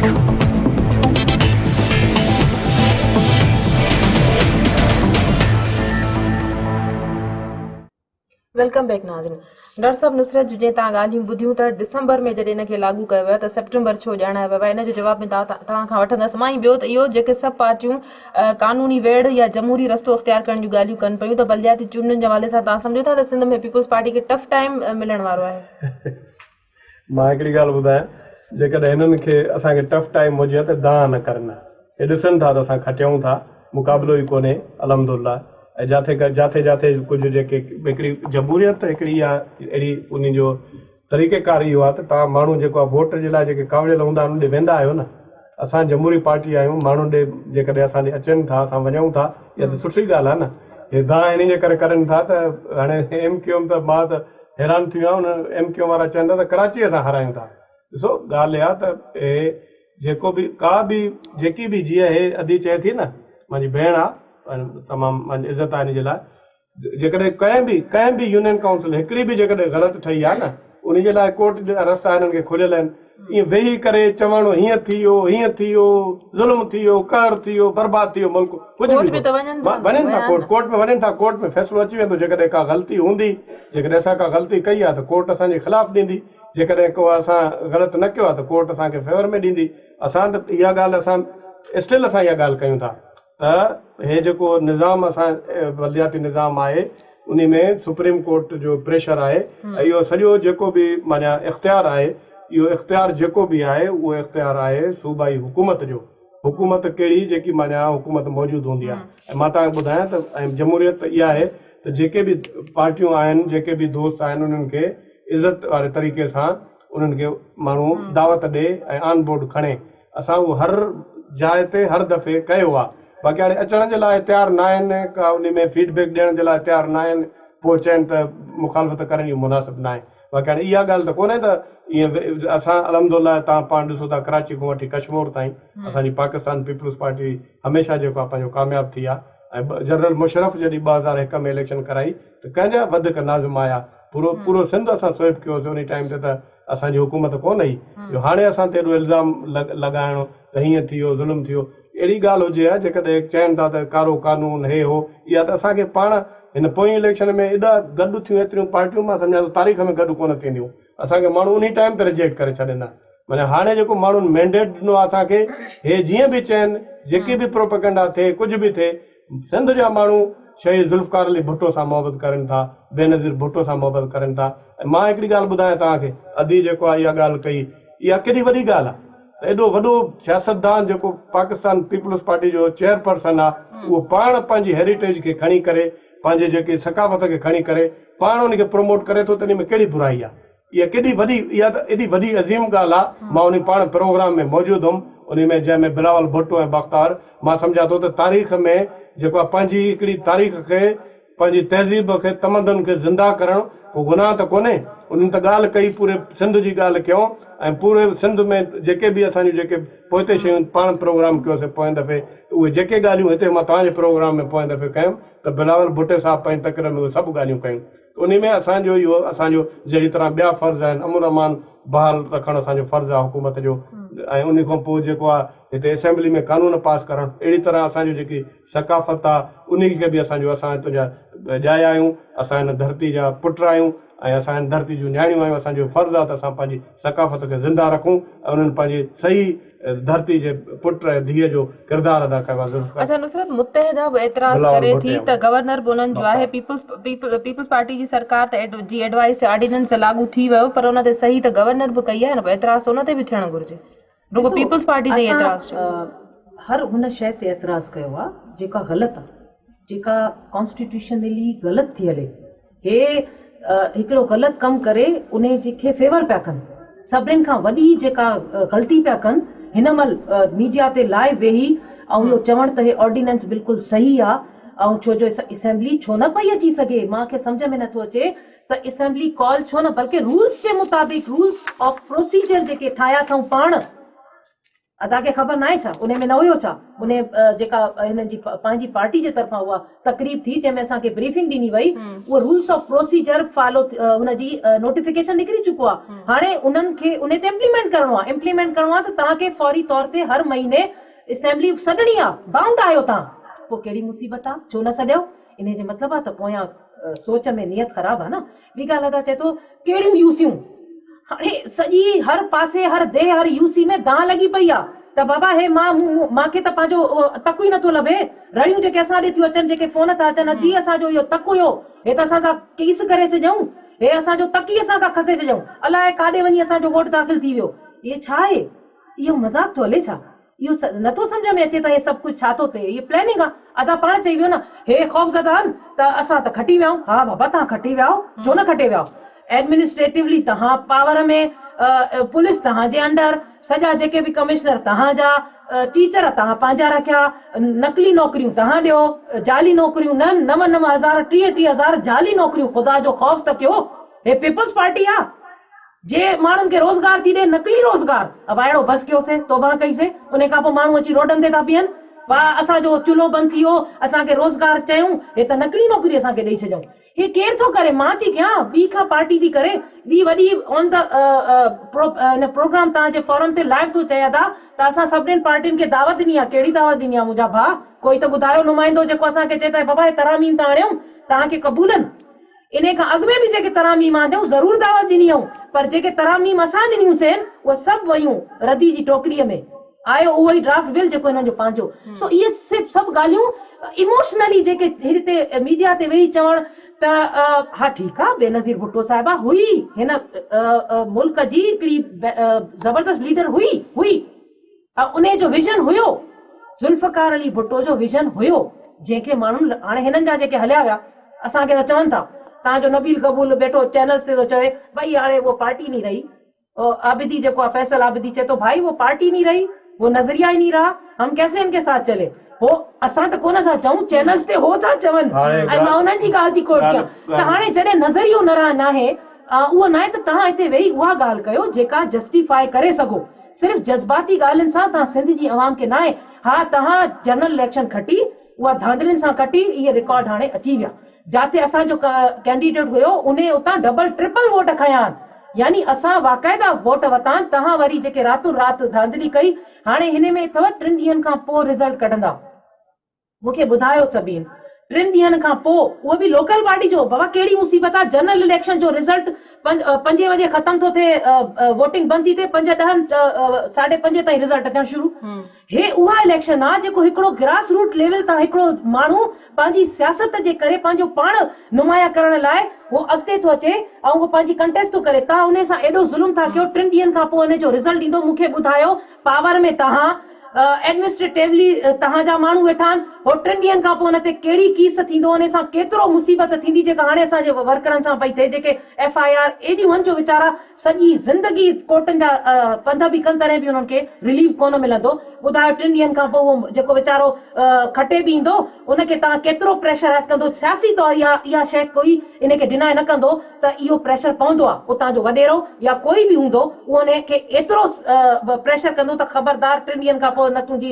Welcome back ناظرين doctor صاحب نصرت جون جنهن تان ڳالهيون ٻڌيون ته ڊسمبر ۾ جڏهن ان کي لاڳو ڪيو ويو ته سيپٽمبر ڇو ڄاڻايو ويو آهي ان جو جواب ۾ توهان کان وٺندس مان ٻيو ته اهو جيڪي سڀ پارٽيون قانوني ويڙهه يا جمهوري رستو اختيار ڪرڻ جون ڳالهيون ڪن پيون ته بلدياتي چونڊن جي حوالي سان توهان سمجهو ٿا ته سنڌ ۾ پيپلز پارٽي کي ٽف ٽائيم ملڻ وارو آهي. مان هڪڙي ڳالهه ٻڌايان، جيڪڏهن هنن کي اسان کي ٽف ٽائيم هجي ها ته دانهن نه ڪرن ها. هي ڏسن ٿا ته اسان کٽيون ٿا، مقابلو ئي ڪونهي، الحمدلله ۽ جاٿي جاٿي جاٿي ڪجهه جيڪي هڪڙي جمهوريت ته هڪڙي اها اهڙي انهي جو طريقه ڪار اهو آهي ته توهان ماڻهو جيڪو آهي ووٽ جي لاء جيڪي ڪاوڙيل هوندا آهن ان ڏي ويندا آهيو نه. اسان جمهوري پارٽي آهيون، ماڻهن ڏي جيڪڏهن اسان ڏي اچن ٿا اسان وڃون ٿا اها ته سٺي ڳالهه آهي نه. هي دانهن انهي جي ڪري ڪرن ٿا ته هاڻي ايم ڪيو ايم ته مان ته حيران ٿي ويو آهيان ان ايم ڪيو وارا چون ٿا ته ڪراچي اسان هارايون ٿا ڏسو ڳالهه اها ته هي جيڪو به ڪا به جيڪي به جيئن هي ادي چئي ٿي نه منهنجي ڀيڻ آ تمام منهنجي عزت آ ان جي لاء جيڪڏهن ڪنهن به ڪنهن به يونين ڪائونسل هڪڙي به جيڪڏهن غلط ٺهي آ نه ان جي لاء ڪورٽ جا رستا هنن کي کليل آهن ائين ويهي ڪري چوڻ هيئن ٿي ويو هيئن ٿي ويو ظلم ٿي ويو قهر ٿي ويو برباد ٿي ويو ملڪ ڪجهه به وڃن ٿا ڪورٽ ڪورٽ ۾ وڃن ٿا ڪورٽ ۾ فيصلو اچي ويندو جيڪڏهن ڪا غلطي هوندي جيڪڏهن اسان ڪا غلطي ڪئي آهي ته ڪورٽ اسان جي خلاف ڏيندي جيڪڏهن ڪو اسان غلط نه ڪيو آهي ته ڪورٽ اسان کي فيور ۾ ڏيندي اسان ته اها ڳالهه اسان اسٽل اسان اها ڳالهه ڪيون ٿا ته هي جيڪو نظام اسان بلدياتي نظام آهي انهي ۾ سپريم ڪورٽ جو پريشر آهي ۽ اهو سڄو جيڪو به معنيٰ اختيار آهي اهو اختيار جيڪو به آهي اهو اختيار آهي صوبائي حڪومت جو حڪومت ڪهڙي جيڪي معنيٰ حڪومت موجود هوندي آهي ۽ مان توهان کي ٻڌايان ته ۽ جمهوريت ته اها آهي ته جيڪي به پارٽيون آهن جيڪي به دوست آهن انهن کي عزت واري طريقي سان انهن کي ماڻهو دعوت ڏي ۽ آن بورڊ کڻي اسان اهو هر جاء تي هر دفعي ڪيو آ باقي هاڻي اچڻ جي لاء تيار ناهن ڪا انهي ۾ فيڊ بيڪ ڏيڻ جي لاء تيار ناهن پوء چين ته مخالفت ڪرڻ اهو مناسب ناهي باقي هاڻي اها ڳالهه ته ڪونهي ته ائين اسان الحمدلله توهان پاڻ ڏسو ٿا ڪراچي کان وٺي ڪشمور تائين اسان جي پاڪستان پيپلز پارٽي هميشه جيڪو آ پنهنجو ڪامياب ٿي آ ۽ جنرل مشرف جڏهن 2001 ۾ اليڪشن ڪرائي ته ڪنهن جا وڌڪ ناظم آيا پورو پورو سنڌ اسان سوئپ ڪيوسي انهي ٽائيم تي ته اسان جي حڪومت ڪونه هئي جو هاڻي اسان تي ايڏو الزام لڳائڻ ته هيئن ٿي ويو ظلم ٿي ويو اهڙي ڳالهه هجي ها جيڪڏهن چين ٿا ته ڪارو قانون هي هو اها ته اسان کي پاڻ هن پوئين اليڪشن ۾ ايڏا گڏ ٿيون ايتريون پارٽيون مان سمجهان ٿو تاريخ ۾ گڏ ڪونه ٿينديون اسان کي ماڻهو انهي ٽائيم تي رجيڪٽ ڪري ڇڏيندا معنيٰ هاڻي جيڪو ماڻهن مينڊيٽ ڏنو آهي اسان کي هي جيئن به چين جيڪي به پروپيگنڊا ٿئي ڪجهه به ٿئي سنڌ جا ماڻهو شهيد ذوالفقار علي ڀٽو سان محبت ڪرين ٿا، بينظير ڀٽو سان محبت ڪرين ٿا ۽ مان هڪڙي ڳالهه ٻڌايان توهان کي ادي جيڪو آهي اها ڳالهه ڪئي اها ڪيڏي وڏي ڳالهه آهي ته ايڏو وڏو سياستدان جيڪو پاڪستان پيپلز پارٽي جو چيئرپرسن آهي اهو پاڻ پنهنجي هيريٽيج کي کڻي ڪري پنهنجي جيڪي ثقافت کي کڻي ڪري پاڻ ان کي پروموٽ ڪري ٿو ته ان ۾ ڪهڙي برائي آهي. اها ڪيڏي وڏي اها ته ايڏي وڏي عظيم ڳالهه آ، مان انهي پاڻ پروگرام ۾ موجود هيم، انهي ۾ جنهن ۾ بلاول ڀٽو ۽ بختاور، مان سمجهان ٿو ته تاريخ ۾ جيڪو آ پنهنجي هڪڙي تاريخ کي پنهنجي تهذيب کي تمدن کي زنده ڪرڻ ڪو گناهه ته ڪونهي، انهن ته ڳالهه ڪئي پوري سنڌ جي ڳالهه ڪيون ۽ پوري سنڌ ۾ جيڪي به اسان جون جيڪي پوئتي شيون پاڻ پروگرام ڪيوسين پوئين دفعي ته اهي جيڪي ڳالهيون هتي مان توهان جي پروگرام ۾ پوئين دفعي ڪيم ته بلاول ڀٽي صاحب پنهنجي تقرير ۾ اهي سڀ ڳالهيون ڪيون. انهي ۾ اسان جو اهو اسان جو جهڙي طرح ٻيا فرض آهن امن امان بحال رکڻ اسان جو فرض آهي حڪومت جو ۽ انهي کان پوء جيڪو آهي هتي اسيمبلي ۾ قانون پاس ڪرڻ اهڙي طرح اسان جو جيڪي ثقافت آهي انهي کي به اسان جو اسان هتان جا ڄايا آهيون اسان هن ڌرتي جا پٽ آهيون ۽ اسان هن ڌرتي جون نياڻيون آهيون اسان جو فرض آهي ته اسان پنهنجي ثقافت کي زنده رکون ۽ انهن پنهنجي صحيح ڌرتي جي پٽ ۽ ڌيء جو ڪردار ادا ڪيو آهي ذوالفقار اڇا نصرت متحده به اعتراض بلاول ڪري ڀٽي ٿي ته گورنر به انهن جو آهي پيپلز پيپلز پارٽي جي سرڪار ته جي ايڊوائس آرڊيننس لاڳو ٿي ويو پر ان تي صحيح ته گورنر به ڪئي آهي نه اعتراض ته ان تي به ٿيڻ گهرجي رڳو ڏسو پيپلز پارٽي تي اسان اعتراض ڇو؟ هر ان شيء تي اعتراض ڪيو آهي جيڪا غلط آهي جيڪا ڪانسٽيٽيوشنلي غلط ٿي هلي هي هڪڙو غلط ڪم ڪري انهي جي کي فيور پيا ڪن سڀنين کان وڏي جيڪا غلطي پيا ڪن هن مهل ميڊيا تي لائيو ويهي ۽ اهو چوڻ ته هي آرڊيننس بلڪل صحيح آ ۽ ڇو جو اسيمبلي ڇو نه پئي اچي سگهي مان کي سمجهه ۾ نٿو اچي ته اسيمبلي ڪال ڇو نه بلڪه رولس جي مطابق رولس آف پروسيجر جيڪي ٺاهيا اٿئون پاڻ. ادا کي خبر ناهي ڇا؟ انهي ۾ نه هيو ڇا؟ انهي جيڪا هنن جي پنهنجي پارٽي جي طرفان اها تقريب ٿي جنهن ۾ اسان کي بريفنگ ڏني وئي اهو رولس آف پروسيجر فالو هن جي نوٽيفڪيشن نڪري چڪو آهي هاڻي انهن کي انهي تي امپليمينٽ ڪرڻو آهي امپليمينٽ ڪرڻو آهي ته توهان کي فوري طور تي هر مهيني اسيمبلي سڏڻي آهي بائونڊ آهيو توهان پوء ڪهڙي مصيبت آهي ڇو نه سڏيو انهي جو مطلب آهي ته پويان سوچ ۾ نيت خراب آهي نه ٻي ڳالهه ادا چئي ٿو ڪهڙيون يوسيون هاڻي سڄي هر پاسي هر ديهه هر يوسي ۾ دانهن لڳي پئي آ ته بابا هي مان مان کي ته پنهنجو تڪ ئي نٿو لڀي رڙيون جيڪي اسان ڏي ٿيون اچن جيڪي فون ٿا اچن ادي اسان جو اهو تڪ هيو هي ته اسان سان ڪيس ڪري ڇڏيائون هي اسان جو تڪ ئي اسان کان کسي ڇڏيائون الائي ڪاڏي وڃي اسان جو ووٽ داخل ٿي ويو اهي ڇا آهي اهو مذاق ٿو هلي ڇا اهو نٿو سمجهه ۾ اچي ته هي سڀ ڪجهه ڇا ٿو ٿئي، هيء پلاننگ آ. ادا پاڻ چئي ويو نه، هي خوفزده آهن ته اسان ته کٽي ويا آهيون. ها بابا توهان کٽي ويا آهيو، ڇو نه کٽي ويا آهيو. ايڊمنسٽريٽولي توهان پاور ۾، پوليس توهان جي انڊر، سڄا جيڪي به ڪمشنر توهان جا، ٽيچر توهان پنهنجا رکيا، نقلي نوڪريون توهان ڏيو، جعلي نوڪريون نه، نو نو هزار، 30 30 هزار جعلي نوڪريون، خدا جو خوف ته ڪيو، هي پيپلز پارٽي آ. جي ماڻهن کي روزگار ٿي ڏي نقلي روزگار ابا اهڙو بس ڪيوسي توبهه ڪئي سي انهي کان پوء ماڻهو اچي روڊن تي ٿا بيهن واهه اسان جو چلهو بند ٿي ويو اسان کي روزگار چيون هي ته نقلي نوڪري اسان کي ڏئي ڇڏيائون هي ڪير ٿو ڪري مان ٿي ڪيان ٻي کان پارٽي ٿي ڪري ٻي وڏي آن دا هن پروگرام توهان جي فورم تي لائيو ٿو چئي ادا ته اسان سڀنين پارٽين کي دعوت ڏني آهي ڪهڙي دعوت ڏني آهي منهنجا ڀاء ڪوئي ته ٻڌايو نمائندو جيڪو اسان کي چئي ته بابا هي تراميم ٿا آڻيون توهان کي قبولن انهيء کان اڳ ۾ به جيڪي تراميم آنديون، ضرور دعوت ڏني هئون، پر جيڪي تراميم اسان ڏنيون سين، اهي سڀ ويون ردي جي ٽوڪريء ۾. آيو اهو ئي ڊرافٽ بل جيڪو هنن جو پنهنجو. سو اهي سڀ ڳالهيون ايموشنلي جيڪي هتي ميڊيا تي ويهي چوڻ ته ها ٺيڪ آ بينظير ڀٽو صاحبه هئي هن ملڪ جي هڪڙي زبردست ليڊر هئي هئي. ۽ انهيء جو ويزن هيو، ذوالفقار علي ڀٽو جو ويزن هيو، جنهن کي ماڻهن هاڻي هنن جا جيڪي هليا ويا، اسان کي ته چون ٿا، توهان جو نبيل قبول ويٺو چينلز تي ٿو چوي، ڀئي هاڻي اهو پارٽي نهين رهي، عابدي جيڪو آهي فيصل عابدي چئي ٿو ڀائي وو پارٽي نهين رهي، وو نظريا ئي نهين رها، هم ڪيسي ان ڪي ساٿ چلي، هو اسان ته ڪونه ٿا چئون، چينلز تي هو ٿا چون ۽ مان انهن جي ڳالهه ٿي ڪوٽ ڪيان ته هاڻي جڏهن نظريو نه ناهي، اهو ناهي ته توهان هتي ويهي اها ڳالهه ڪيو جيڪا جسٽيفائي ڪري سگهو. صرف جذباتي ڳالهين سان توهان سنڌ جي عوام کي ناهي ها توهان جنرل اليڪشن کٽي اها ڌانڌلين سان کٽي اهي رڪارڊ هاڻي اچي ويا جاٿي اسان جو ڪينڊيڊيٽ هيو انهي اتان ڊبل ٽرپل ووٽ کنيا آهن يعني اسان باقاعده ووٽ ورتا آهن توهان وري جيڪي راتون رات ڌانڌلي ڪئي هاڻي هن ۾ اٿو ٽن ڏينهن کان پوء رزلٽ ڪڍندا. مون کي ٻڌايو سبين ٽن ڏينهن کان پوء اهو به لوڪل باڊي جو بابا ڪهڙي مصيبت آ جنرل اليڪشن جو رزلٽ پنجين وڄي ختم ٿو ٿئي ووٽنگ بند ٿي ٿئي پنج ڏهن ساڍي پنجين تائين رزلٽ اچڻ شروع هي اها اليڪشن آ جيڪو هڪڙو گراس روٽ ليول تان هڪڙو ماڻهو پنهنجي سياست جي ڪري پنهنجو پاڻ نمايان ڪرڻ لاء هو اڳتي ٿو اچي ۽ هو پنهنجي ڪنٽيسٽ ٿو ڪري تان انهي سان ايڏو ظلم ٿا ڪيو ٽن ڏينهن کان پوء انهي جو رزلٽ ايندو مون کي ٻڌايو پاور ۾ تهان ايڊمنسٽريٽولي توهان جا ماڻهو ويٺا آهن، هو ٽن ڏينهن کان پوء ان تي ڪهڙي ڪيس ٿيندو، ان سان ڪيترو مصيبت ٿيندي جيڪا هاڻي اسان جي ورڪرن سان پئي ٿئي، جيڪي ايف I R ايڏيون آهن جو ويچارا سڄي زندگي ڪورٽن جا پنڌ به ڪن تڏهن به انهن کي رليف ڪونه ملندو، ٻڌايو ٽن ڏينهن کان پوء اهو جيڪو ويچارو کٽي به ايندو ان کي توهان ڪيترو پريشرائز ڪندو، سياسي طور اها اها شيء ڪوئي ان کي ڊنائي نه ڪندو ته اهو پريشر پوندو آ اتان جو وڏيرو يا ڪوئي به هوندو اهو ان کي ايترو پريشر ڪندو ته خبردار ٽن ڏينهن کان پوء نه تنهنجي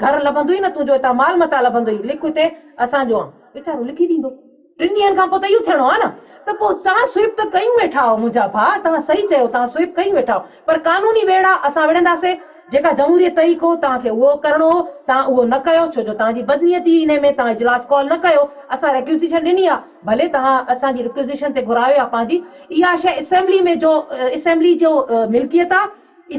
گهر لڀندو ئي نه تنهنجو هتان مال متاع لڀندو ئي لک هتي اسان جو آن ويچارو لکي ڏيندو ٽن ڏينهن کان پوء ته اهو ٿيڻو آ نه ته پوء توهان سوئپ ته ڪيون ويٺا آهو منهنجا ڀاء توهان صحيح چيو توهان سوئپ ڪيون ويٺا آهو پر قانوني ويڙها اسان وڙهنداسي جيڪا جمهوريت طريقو توهان کي اهو ڪرڻو هو توهان اهو نه ڪيو ڇو جو توهان جي بدنيتي انهي ۾ توهان اجلاس ڪال نه ڪيو اسان ريڪوزيشن ڏني آ ڀلي توهان اسان جي رڪوزيشن تي گهرايو يا پنهنجي، اها شيء اسيمبلي ۾ جو اسيمبلي جو ملڪيت آ،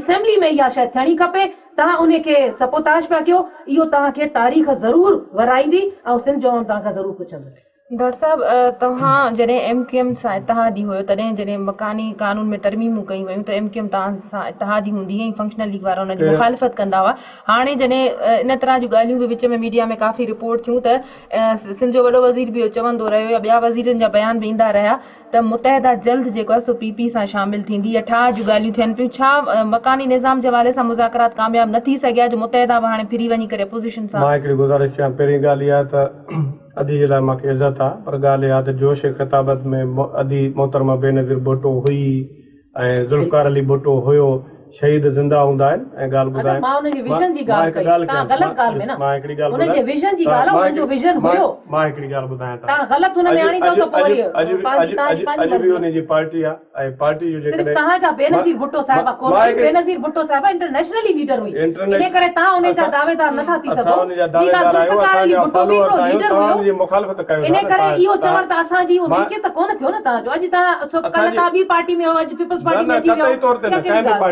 اسيمبلي ۾ اها شيء ٿيڻي کپي، توهان انهي کي سپوتاش پيا ڪيو، اهو توهان کي تاريخ ضرور ورائيندي ۽ سنڌ جو عوام توهان کان ضرور پڇندو. ڊاڪٽر صاحب توهان جڏهن ايم ڪيو ايم سان اتحادي هيو تڏهن جڏهن مڪاني قانون ۾ ترميمون ڪيون ويون ته ايم ڪيو ايم توهان سان اتحادي هوندي هئي ۽ فنڪشنل ليگ وارا ان جي مخالفت ڪندا هئا هاڻي جڏهن ان طرح جون ڳالهيون به وچ ۾ ميڊيا ۾ ڪافي رپورٽ ٿيون ته سنڌ جو وڏو وزير به اهو چوندو رهيو يا ٻيا وزيرن جا بيان به ايندا رهيا ته متحده جلد جيڪو آهي سو پي پي سان شامل ٿيندي يا ٺاهه جون ڳالهيون ٿين پيون ڇا مڪاني نظام جي حوالي سان مذاڪرات ڪامياب نه ٿي سگهيا جو متحده به هاڻي ڦري وڃي ڪري اپوزيشن سان مان هڪڙي گذارش ڪيان پهرين ڳالهه اها ته ادي جي لاء مان کي عزت آ پر ڳالهه اها ته جوش خطابت ۾ ادي محترمه بينظير ڀٽو هئي ۽ ذوالفقار علي ڀٽو هيو. شهيد زنده هوندا آهن ۽ ڳالهه ٻڌايان مان انهن جي ويزن جي ڳالهه ڪئي توهان غلط ڳالهه ۾ نه مان هڪڙي ڳالهه انهن جي ويزن جي ڳالهه انهن جو ويزن هيو مان هڪڙي ڳالهه ٻڌايان توهان غلط هن ۾ آڻيندؤ ته پوء وري پنهنجي توهان جي پنهنجي اڄ به ان جي پارٽي آهي ۽ پارٽي جو صرف توهان جا بينظير ڀٽو صاحبه ڪونه هئي، بينظير ڀٽو صاحبه انٽرنيشنلي ليڊر هئي، انهي ڪري توهان انهي جا دعويدار نه ٿا ٿي سگهو، ٻي ڳالهه ذوالفقار علي ڀٽو به هڪڙو ليڊر هيو، انهي ڪري اهو چوڻ ته اسان جي اهو ملڪيت ڪونه ٿيو نه توهان جو، اڄ توهان ڪلهه توهان ٻي پارٽي ۾ هيو اڄ پيپلز پارٽي ۾ اچي ويا اها ڪهڙي ڳالهه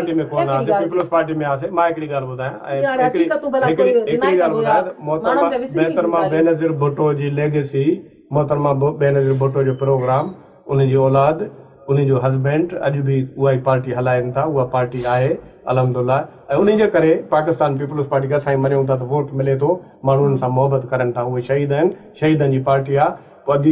ٿي، اها ڪهڙي ڳالهه ٿي، اهي هاڻي حقيقتون ڀلا ڪوئي ڊنائي ڪندو يا ماڻهن کي وسري وينديون ڳالهيون. محترمه بينظير ڀٽو جو پروگرام ان جي اولاد ان جو هسبينڊ اڄ به اها ئي پارٽي هلائين ٿا اها پارٽي آهي الحمدالله ۽ انهي جي ڪري پاڪستان پيپلز پارٽي کي اسان ئي مڃون ٿا ته ووٽ ملي ٿو ماڻهو انهن سان محبت ڪرن ٿا اهي شهيد آهن شهيدن جي پارٽي آهي پوء ادي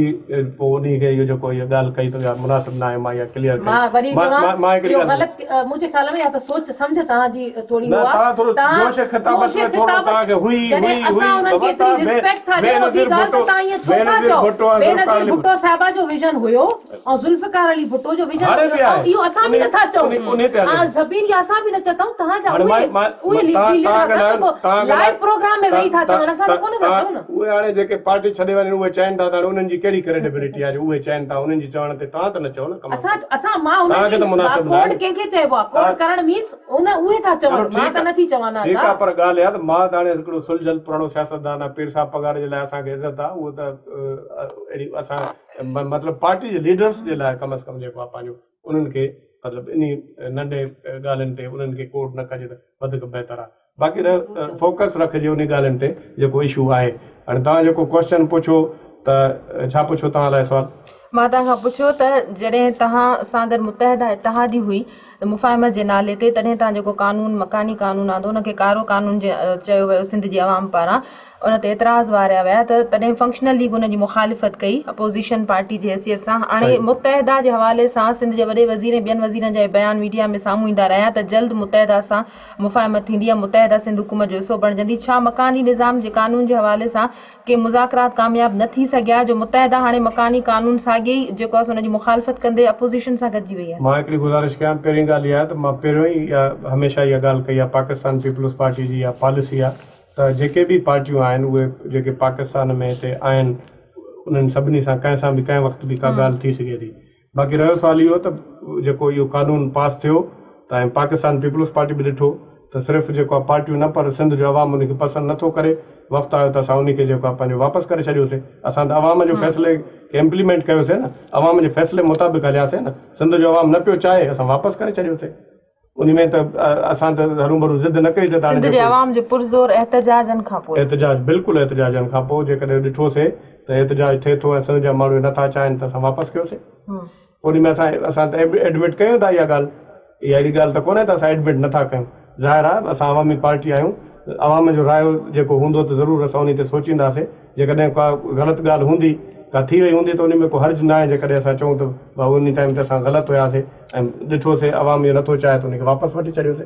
پوء انهي کي اهو جيڪو اها ڳالهه ڪئي ته اها مناسب ناهي مان اها ڪليئر ڪئي مان وري مان چوان مان هڪڙي اهو ڳالهه غلط منهنجي خيال ۾ يا ته سوچ سمجهه توهان جي ٿوري نه هو آ توهان ٿورو توهان جوش خطابت جوش ۾ ٿورو خطابت توهان کي هئي جڏهن هئي اسان هئي انهن کي بابا ايتري توهان بي ريسپيڪٽ ٿا ڏيون ٻي بينظير ڳالهه ته ڀٽو توهان ائين ڇو ٿا بينظير چئو ڀٽو ۽ ذوالفقار بينظير علي ڀٽو صاحبه جو ويزن هيو ۽ ذوالفقار علي ڀٽو جو ويزن هاڻي هيو به ۽ آهي اهو اسان به انهي نٿا چئون انهي انهي تي ها هلي زبين يا اسان به نه چئون توهان جا هاڻي اهي مان مان اهي توهان ليڊر توهان ٿا ڳالهايو جيڪو توهان لائيو ڳالهايو پروگرام ۾ ويهي ٿا چون اسان ته ڪونه ٿا چئون نه. اهي هاڻي جيڪي پارٽي ڇڏي وڃن اهي چئن ٿا ته هاڻي انهن جي ڪهڙي ڪريڊيبلٽي آهي جو اهي چئن ٿا انهن جي چوڻ تي توهان ته نه چئو نه ڪم از اسان ڪم اسان مان انهن توهان کي جي ته مان مناسب ڪوڊ ناهي ڪنهن کي چئبو آهي ڪوڊ توهان ڪرڻ مينس ان اهي ٿا چون چلو مان ٺيڪ ته آهي نٿي چوان نه ٺيڪ ادا. آهي پر ڳالهه اها ته مان ته هاڻي هڪڙو سلجهيل پراڻو سياستدان آهيان پير صاحب پگهار جي لاء اسان کي عزت آهي اهو ته اهڙي اسان مطلب پارٽي جي ليڊرس جي لاء ڪم از ڪم جيڪو آهي پنهنجو انهن کي مطلب انهي ننڍي ڳالهين تي انهن کي ڪوٽ نه ڪجي ته وڌيڪ بهتر آهي باقي رهيو فوڪس رکجي انهي ڳالهين تي جيڪو اشو آهي هاڻي توهان جيڪو ڪوسچن پڇو ته ڇا پڇو توهان لاء سوال. مان توهان کان پڇيو ته جڏهن توهان سان گڏ متحده اتحادي هئي ته مفاهمت جي نالي تي تڏهن توهان جيڪو قانون مڪاني قانون آندو ان کي ڪارو قانون چيو ويو سنڌ جي عوام پاران ان تي اعتراض واريا ويا ته تڏهن فنڪشنل ليگ ان جي مخالفت ڪئي اپوزيشن پارٽي جي حيثيت سان هاڻي متحده جي حوالي سان سنڌ جي وڏي وزير ۽ ٻين وزيرن جا بيان ميڊيا ۾ سامهون ايندا رهيا ته جلد متحده سان مفاهمت ٿيندي يا متحده سنڌ حڪومت جو حصو بڻجندي ڇا مڪاني نظام جي قانون جي حوالي سان ڪي مذاڪرات ڪامياب نه ٿي سگهيا جو متحده هاڻي مڪاني قانون ساڳي ئي جيڪو آهي سو ان جي مخالفت ڪندي اپوزيشن سان گڏجي وئي آهي. مان هڪڙي گذارش ڪيان پهرين ڳالهه اها آهي ته مان پهريون ئي اها هميشه اها ڳالهه ڪئي آهي پاڪستان پيپلز پارٽي جي اها پاليسي آهي ته جيڪي به پارٽيون آهن اهي جيڪي پاڪستان ۾ هتي آهن انهن سڀني سان ڪنهن سان به ڪنهن وقت به ڪا ڳالهه ٿي سگهي ٿي باقي رهيو سوال اهو ته جيڪو اهو قانون پاس ٿيو ته ۽ پاڪستان پيپلز پارٽي به ڏٺو ته صرف جيڪو آهي پارٽيون نه پر سنڌ جو عوام ان کي پسند نٿو ڪري وقت آيو ته اسان ان کي جيڪو آهي پنهنجو واپس ڪري ڇڏيوسي اسان ته عوام جو فيصلي کي امپليمينٽ ڪيوسي نه عوام جي فيصلي مطابق هلياسي نه سنڌ جو عوام نه پيو چاهي اسان واپس ڪري ڇڏيوسي انهي ۾ ته اسان ته هروڀرو ضد نه ڪئي ته سنڌ جي عوام جي پرزور احتجاجن کان پوء. احتجاج بلڪل احتجاجن کان پوء جيڪڏهن ڏٺو سي ته احتجاج ٿئي ٿو ۽ سنڌ جا ماڻهو نه ٿا چاهين ته اسان واپس ڪيو سي انهي ۾ اسان اسان ته ايڊمٽ ڪيون ٿا اها ڳالهه اها اهڙي ڳالهه ته ڪونهي ته اسان ايڊمٽ نه ٿا ڪيون ظاهر آهي اسان عوامي پارٽي آهيون عوام جو رايو جيڪو هوندو ته ضرور اسان انهي تي سوچينداسي جيڪڏهن ڪا غلط ڳالهه هوندي، ڪا ٿي وئي هوندي ته انهي ۾ ڪو حرج ناهي جيڪڏهن اسان چئون ته ڀائو انهي ٽائيم تي اسان غلط هياسي ۽ ڏٺوسي عوام اهو نٿو چاهي ته انهي کي واپس وٺي ڇڏيوسي.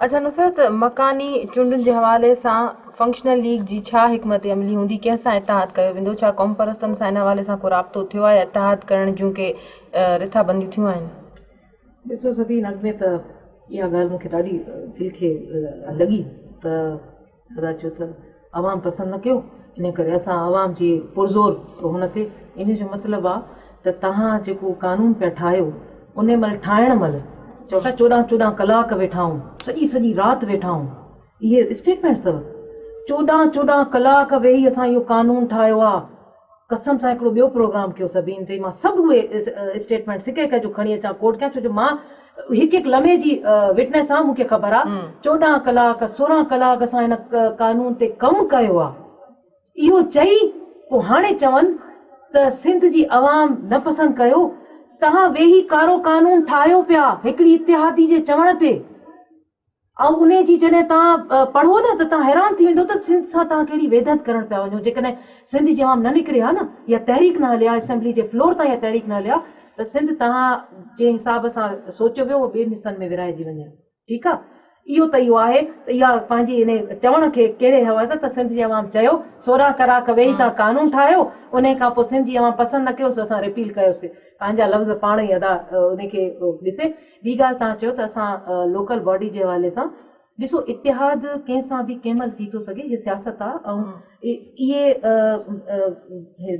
اڇا نصرت، مڪاني چونڊن جي حوالي سان فنڪشنل ليگ جي ڇا حڪمت عملي هوندي، ڪنهن سان اتحاد ڪيو ويندو، ڇا قومپرستن سان ان حوالي سان ڪو رابطو ٿيو آهي يا اتحاد ڪرڻ جون ڪي رٿابنديون ٿيون آهن؟ ڏسو سڀين اڳ ۾ ته اها ڳالهه مون کي ڏاڍي دل کي لڳي ته ادا چيو ته عوام پسند نه ڪيو ان ڪري اسان عوام جي پرزور هن تي ان جو مطلب آ ته توهان جيڪو قانون پيا ٺاهيو ان مهل ٺاهڻ مهل چئو ٿا چوڏهن چوڏهن ڪلاڪ ويٺا آهيون سڄي سڄي رات ويٺا آهيون اهي اسٽيٽمينٽس اٿو چوڏهن چوڏهن ڪلاڪ ويهي اسان اهو قانون ٺاهيو آ قسم سان هڪڙو ٻيو پروگرام ڪيو سڀين چئي مان سڀ اهي اسٽيٽمينٽس هڪ هڪ جو کڻي اچان ڪوٽ ڪيان ڇو جو مان هڪ هڪ لمحي جي وٽنس آهيان مون کي خبر آهي 14 ڪلاڪ 16 ڪلاڪ اسان هن قانون تي ڪم ڪيو آهي اهو چئي پوء هاڻي چون ته سنڌ جي عوام نه پسند ڪيو توهان ويهي ڪارو قانون ٺاهيو پيا هڪڙي اتحادي جي چوڻ تي ۽ انهي جي جڏهن توهان پڙهو نه ته توهان حيران ٿي ويندو ته سنڌ سان توهان ڪهڙي ويڌت ڪرڻ پيا وڃو جيڪڏهن سنڌ جي عوام نه نڪري ها نه يا تحريڪ نه هلي ها اسيمبلي جي فلور تان اها تحريڪ نه هلي ها ته سنڌ توهان جنهن حساب سان سوچيو ويو اهو ٻن حصن ۾ ورهائجي وڃي ها ٺيڪ آ. اهو ته اهو آهي ته اها پنهنجي ان چوڻ کي ڪهڙي حوالي سان ته سنڌ جي عوام چيو 16 ڪلاڪ ويهي توهان قانون ٺاهيو انهي کان پوء سنڌ جي عوام پسند نه ڪيو سو اسان رپيل ڪيوسي پنهنجا لفظ پاڻ ئي ادا انهي کي ڏسي. ٻي ڳالهه توهان چيو ته اسان لوڪل باڊي جي حوالي سان ڏسو اتحاد ڪنهن سان به ڪنهن مهل ٿي ٿو سگهي هي سياست آ ۽ اهي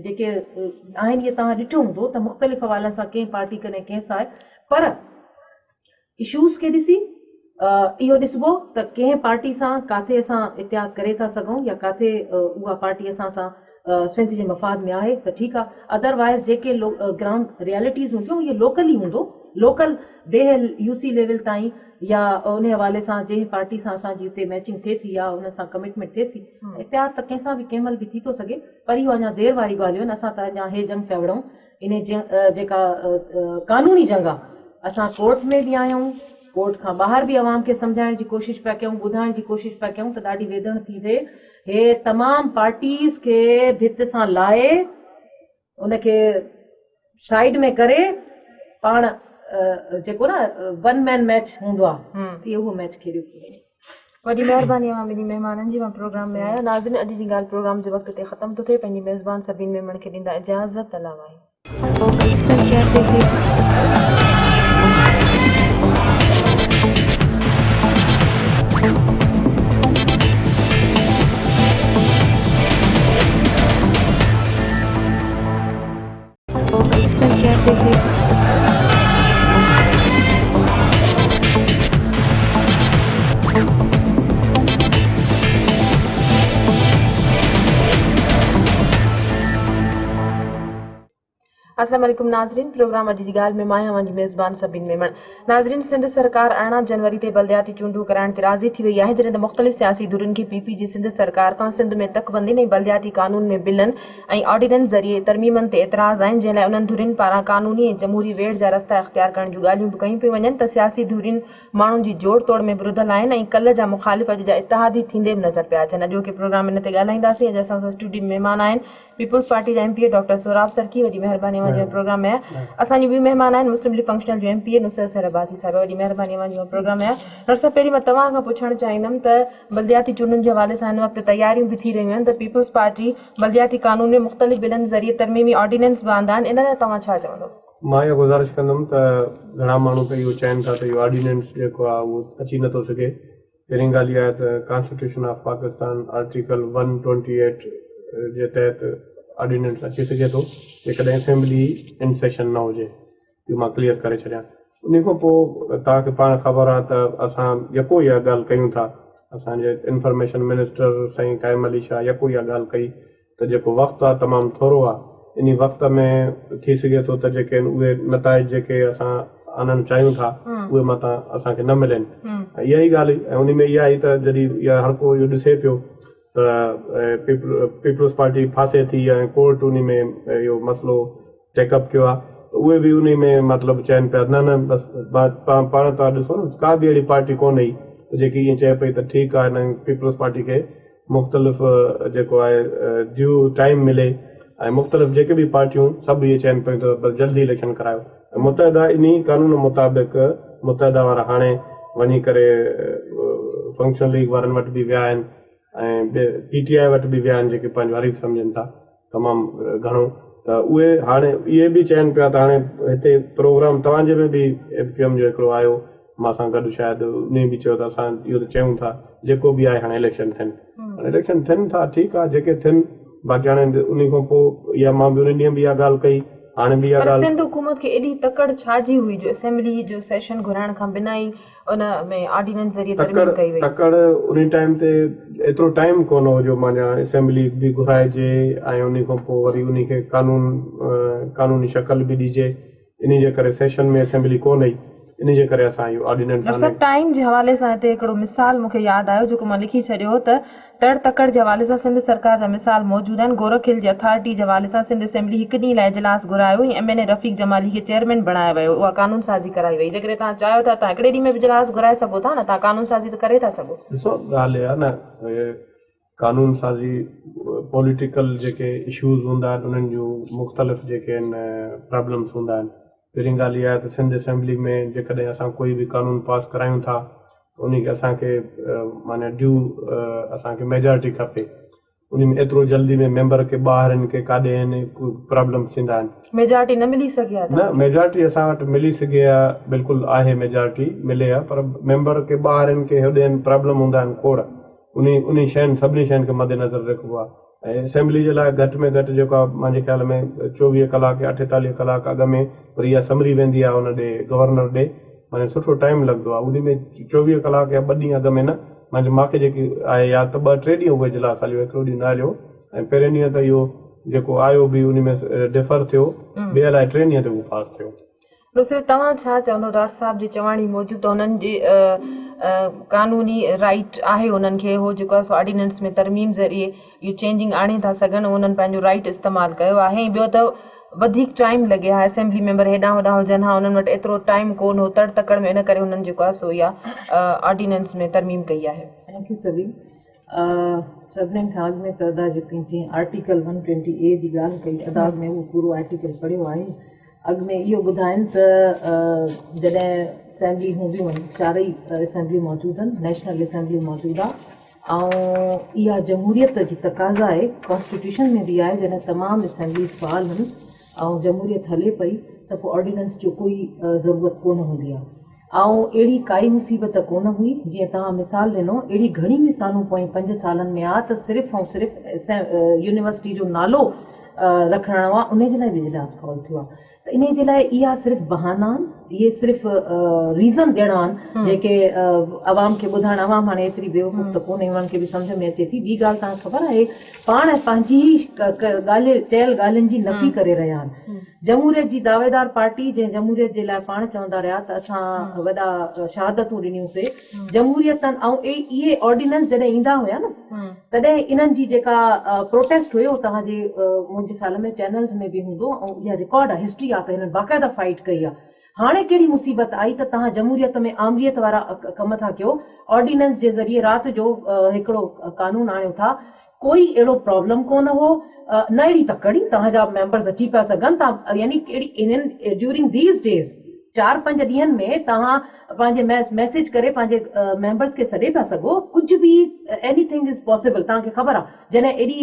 جيڪي آهن اهي توهان ڏٺو هوندو ته مختلف حوالن سان ڪنهن پارٽي ڪڏهن ڪنهن سان آهي پر اشوز کي ڏسي اهو ڏسبو ته ڪنهن پارٽي سان ڪاٿي اسان اتحاد ڪري ٿا سگهون يا ڪاٿي اها پارٽي اسان سان سنڌ جي مفاد ۾ آهي ته ٺيڪ آهي ادر وائز جيڪي گرائونڊ ريالٽيز هونديون اهي لوڪل ئي هوندو لوڪل ديهه يو سي ليول تائين يا ان حوالي سان جنهن پارٽي سان اسان جي اتي ميچنگ ٿئي ٿي يا ان سان ڪمٽمينٽ ٿئي ٿي اتحاد ته ڪنهن سان به ڪنهن مهل به ٿي ٿو سگهي پر اهو اڃا دير واري ڳالهيون آهن اسان ته اڃا هي جنگ پيا وڙهون انهي جيڪا قانوني جنگ آ اسان ڪورٽ ۾ به آهيون ڪورٽ کان ٻاهر به عوام کي سمجهائڻ جي ڪوشش پيا ڪيون ٻڌائڻ جي ڪوشش پيا ڪيون ته ڏاڍي ويڌڻ ٿي ٿئي هي تمام پارٽيز کي ڀت سان لائي ان کي سائيڊ ۾ ڪري پاڻ جيڪو نه ون مين ميچ هوندو آ اهو ميچ کيڏيو پيو وڃي. وڏي مهرباني اوهان ٻنهي مهمانن جي اوهان پروگرام ۾ آيا ناظرين اڄ جي ڳالهه پروگرام جو وقت هتي ختم ٿو ٿئي پنهنجي ميزبان سبين ميمڻ کي ڏيندا اجازت الله واهي. السلام عليڪم ناظرين پروگرام اڄ جي ڳالهه ۾ مان آهيان اوهان جي ميزبان سبين ميمڻ ناظرين سنڌ سرڪار 18 جنوري تي بلدياتي چونڊون ڪرائڻ تي راضي ٿي وئي آهي جڏهن ته مختلف سياسي ڌرين کي پي پي جي سنڌ سرڪار کان سنڌ ۾ تڪبندين ۽ بلدياتي قانون ۾ بلن ۽ آرڊيننس ذريعي ترميمن تي اعتراض آهن جنهن لاء انهن ڌرين پاران قانوني ۽ جمهوري ويڙهه جا رستا اختيار ڪرڻ جون ڳالهيون به ڪيون پيون وڃن ته سياسي ڌرين ماڻهن جي جوڙ توڙ ۾ به رڌل آهن ۽ ڪلهه جا مخالف اڄ جا اتحادي ٿيندي به نظر پيا اچن اڄوڪي پروگرام ان تي ڳالهائينداسين اڄ اسان سان اسٽوڊيو ۾ مهمان آهن پيپلز پارٽي جا M P A doctor Sohrab Sarki وڏي مهرباني اوهان جي پروگرام ۾ آيا اسان جون ٻيون مهمان آهن مسلم ليگ فنڪشنل جو ايم پي اي نصرت سحر عباسي صاحبه وڏي مهرباني اوهان جي پروگرام ۾ آيا ڊاڪٽر صاحب پهرين مان توهان کان پڇڻ چاهيندم ته بلدياتي چونڊن جي حوالي سان هن وقت تياريون به ٿي رهيون آهن ته پيپلز پارٽي بلدياتي قانون ۾ مختلف بلن ذريعي ترميمي آرڊيننس به آندا آهن ان لاء توهان ڇا چوندو؟ مان اها گذارش ڪندم ته گهڻا ماڻهو ته اهو چون ٿا ته اهو آرڊيننس جيڪو آهي اهو اچي نٿو سگهي پهرين ڳالهه اها آهي ته constitution of Pakistan article one twenty eight جي تحت آرڊيننس اچي سگهي ٿو جيڪڏهن اسيمبلي ان سيشن نه هجي اهو مان ڪليئر ڪري ڇڏيان. انهي کان پوء توهان کي پاڻ خبر آهي ته اسان يڪو اها ڳالهه ڪيون ٿا، اسان جي انفارميشن منسٽر سائين قائم علي شاهه يڪو اها ڳالهه ڪئي ته جيڪو وقت آهي تمام ٿورو آهي، انهي وقت ۾ ٿي سگهي ٿو ته جيڪي آهن اهي نتائج جيڪي اسان آڻڻ چاهيون ٿا اهي متان اسان کي نه ملن ۽ اها ئي ڳالهه هئي ۽ انهي ۾ اها هئي ته جڏهن اها هر ڪو اهو ڏسي پيو ته پيپلز پارٽي ڦاسي ٿي ۽ ڪورٽ انهي ۾ اهو مسئلو ٽيڪ اپ ڪيو آهي ته اهي به انهي ۾ مطلب چين پيا نه نه بس پاڻ توهان ڏسو نه ڪا به اهڙي پارٽي ڪونه هئي ته جيڪي ائين چئي پئي ته ٺيڪ آهي هن پيپلز پارٽي کي مختلف جيڪو آهي ڊيو ٽائيم ملي ۽ مختلف جيڪي به پارٽيون سڀ اهي چين پيون ته بس جلدي اليڪشن ڪرايو ۽ متحده انهي قانون مطابق متحده وارا هاڻي وڃي ڪري فنڪشنل ليگ وارن وٽ به ويا آهن ۽ پي ٽي آء وٽ به ويا آهن جيڪي پنهنجو حريف سمجهن ٿا تمام گهڻو ته اهي هاڻي اهي به چون پيا ته هاڻي هتي پروگرام توهان جي ۾ به ايم ڪيو ايم جو هڪڙو آيو مان سان گڏ شايد انهي به چيو ته اسان اهو ته چيون ٿا جيڪو به آهي هاڻي اليڪشن ٿين هاڻي اليڪشن ٿين ٿا ٺيڪ آهي جيڪي ٿين باقي هاڻي انهي کان پوء اها مان به انهي ڏينهن به اها ڳالهه ڪئي هاڻي به اها پر ڳالهه سنڌ حڪومت کي ايڏي تڪڙ ڇا جي هئي جو اسيمبلي جو سيشن گهرائڻ کان بنا ئي ان ۾ آرڊيننس ذريعي ترميم ڪئي وئي. تڪڙ انهي ٽائيم تي ايترو ٽائيم ڪونه هو جو معنيٰ اسيمبلي به گهرائجي ۽ انهي کان پوء وري انهي کي قانون قانوني شڪل به ڏجي انهي جي ڪري سيشن ۾ اسيمبلي ڪونه هئي انهي جي ڪري اسان اهو آرڊيننس ڊاڪٽر صاحب ٽائيم جي حوالي سان هتي هڪڙو مثال مون کي ياد آيو جيڪو مان لکي ڇڏيو هو ته تڙ تڪڙ جي حوالي سان سنڌ سرڪار جا مثال موجود آهن، گورک هل جي اٿارٽي جي حوالي سان سنڌ اسيمبلي هڪ ڏينهن لاء اجلاس گهرايو ۽ ايم اين اي رفيق جمالي کي چيئرمين بڻايو ويو، اها قانون سازي ڪرائي وئي، جيڪڏهن توهان چاهيو ٿا توهان هڪڙي ڏينهن ۾ به اجلاس گهرائي سگهو ٿا نه، توهان قانون سازي ته ڪري ٿا سگهو. ڏسو ڳالهه اها نه قانون سازي پوليٽيڪل جيڪي اشوز هوندا آهن انهن جون مختلف جيڪي آهن پرابلمس هوندا آهن پهرين ڳالهه اها آهي ته سنڌ اسيمبلي ۾ جيڪڏهن اسان ڪوئي به قانون پاس ڪرايون ٿا. انهي کي اسان کي معنيٰ ڊيو اسان کي ميجارٽي کپي انهي ۾ ايترو جلدي ۾ ميمبر کي ٻاهر آهن ڪي ڪاڏي آهن پرابلمس ٿيندا آهن. ميجارٽي نه ملي سگهي آ نه ميجارٽي اسان وٽ ملي سگهي آ بلڪل آهي ميجارٽي ملي آ پر ميمبر ڪي ٻاهر آهن ڪي هوڏي آهن پرابلم هوندا آهن کوڙ انهي انهي شين سڀني شين کي مد نظر رکبو آ ۽ اسيمبلي جي لاء گهٽ ۾ گهٽ جيڪو آ مانجي خيال ۾ 24 ڪلاڪ يا 48 ڪلاڪ اڳ ۾ وري اها سمري ويندي آ ان ڏي گورنر ڏي معني سٺو ٽائيم لڳندو آ انهي ۾ 24 ڪلاڪ يا ٻه ڏينهن اڳ ۾ نه مانجي ماکي جيڪي آهي ياد ته ٻه ٽي ڏينهن اهو اجلاس هليو هڪڙو ڏينهن نه هليو ۽ پهرين ڏينهن ته اهو جيڪو آيو به انهي ۾ ڊفر ٿيو ٻئي الائي ٽئين ڏينهن تي اهو پاس ٿيو. نصرت توهان ڇا چوندو ڊاڪٽر صاحب جي چواڻي موجب ته انهن جي قانوني رائيٽ آهي انهن کي هو جيڪو آهي سو آرڊيننس ۾ ترميم ذريعي اهو چينجنگ آڻي ٿا سگهن انهن پنهنجو رائيٽ استعمال ڪيو آهي ۽ ٻيو ته وڌيڪ ٽائيم لڳي ها اسيمبلي ميمبر هيڏانهن هوڏانهن هجن ها انهن وٽ ايترو ٽائيم ڪونه هو تڙ تڪڙ ۾ ان ڪري انهن جيڪو آهي سو اها آرڊيننس ۾ ترميم ڪئي آهي. Thank you Sabeen. سڀنين کان اڳ ۾ ته ادا جيڪي جنهن آرٽيڪل ون ٽوئنٽي اي جي ڳالهه ڪئي ادا اڳ ۾ اهو پورو آرٽيڪل پڙهيو آهي اڳ ۾ اهو ٻڌائين ته جڏهن اسيمبلي هونديون آهن چارئي اسيمبليون موجود آهن نيشنل اسيمبلي موجود آهي ۽ اها جمهوريت جي تقاضا آهي ڪانسٽيٽيوشن ۾ به آهي جڏهن تمام اسيمبليز فعال آهن ۽ جمهوريت هلي پئي ته پوء آرڊيننس جو ڪوئي ضرورت ڪونه هوندي آهي ۽ اهڙي ڪائي مصيبت ڪونه هئي، جيئن توهان مثال ڏنو، اهڙي گهڻي مثالون پوئين پنج سالن ۾ آ ته صرف ۽ صرف يونيورسٽي جو نالو رکرائڻو آ، انهي جي لاء به اجلاس ڪال ٿيو آ ته انهي جي لاء اها صرف بهانا آهن، اهي صرف ريزن ڏيڻا آهن جيڪي عوام کي ٻڌائڻ، عوام هاڻي ايتري بيوقوف ته ڪونهي انهن کي به سمجهه ۾ اچي ٿي، ٻي ڳالهه توهان کي خبر آهي پاڻ پنهنجي ئي ڳالهه چيل ڳالهين جي نفي ڪري رهيا آهن. جمهوريت جي دعويدار پارٽي جنهن جمهوريت جي لاء پاڻ چوندا رهيا ته اسان وڏا شهادتون ڏنيون سي جمهوريتن ۽ اهي آرڊيننس جڏهن ايندا هيا نه تڏهن انهن جي جيڪا پروٽيسٽ هيو توهان جي منهنجي خيال ۾ چينلز ۾ به هوندو ۽ اها رڪارڊ آهي هسٽري آهي ته هنن باقاعده فائيٽ ڪئي آهي هاڻي ڪهڙي مصيبت آئي ته توهان جمهوريت ۾ آمريت وارا ڪم ٿا ڪيو آرڊيننس جي ذريعي رات جو هڪڙو قانون آڻيو ٿا ڪوئي اهڙو پرابلم ڪونه هو نه اهڙي تڪڙ ئي توهان جا ميمبرز اچي پيا سگهن ٿا يعني اهڙي انهن ڊيورنگ these days چار پنج ڏينهن ۾ توهان پنهنجي ميسيج ڪري پنهنجي ميمبرز کي سڏي پيا سگهو ڪجهه به ايني ٿنگ is possible توهان کي خبر آهي جڏهن ايڏي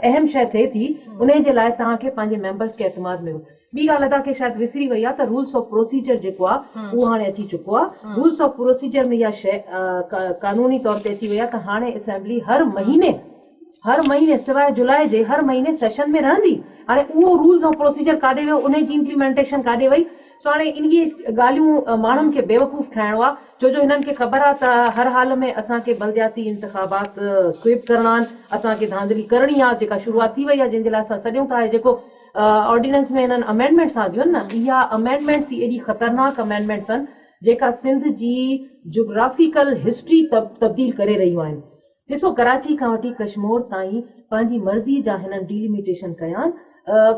اهم شيء ٿئي ٿي انهي جي لاء توهان کي پنهنجي ميمبرز کي اعتماد ۾ ٻي ڳالهه ادا کي شايد وسري وئي آهي ته رولس آف پروسيجر جيڪو آهي اهو هاڻي اچي چڪو آهي رولس آف پروسيجر ۾ اها شيء قانوني طور تي اچي وئي آهي ته هاڻي اسيمبلي هر مهيني هر مهيني سواء جولاء جي هر مهيني سيشن ۾ رهندي هاڻي اهو رولس آف پروسيجر ڪاڏي ويو انهي جي امپليمينٽيشن ڪاڏي وئي سو هاڻي انهي ڳالهيون ماڻهن کي بيوقوف ٺاهڻو آهي ڇو جو هنن کي خبر آهي ته هر حال ۾ اسان کي بلدياتي انتخابات سوئپ ڪرڻا آهن اسان کي ڌانڌلي ڪرڻي آهي جيڪا شروعات ٿي وئي آهي جنهن جي لاء اسان سڏيون ٿا جيڪو آرڊيننس ۾ انهن امينڊمينٽس آنديون آهن نه اها امينڊمينٽس ئي ايڏي خطرناڪ امينڊمينٽس آهن جيڪا سنڌ جي جغرافيڪل هسٽري تبديل ڪري رهيون آهن ڏسو ڪراچي کان وٺي ڪشمور تائين پنهنجي مرضي جا هنن ڊيليميٽيشن ڪيا آهن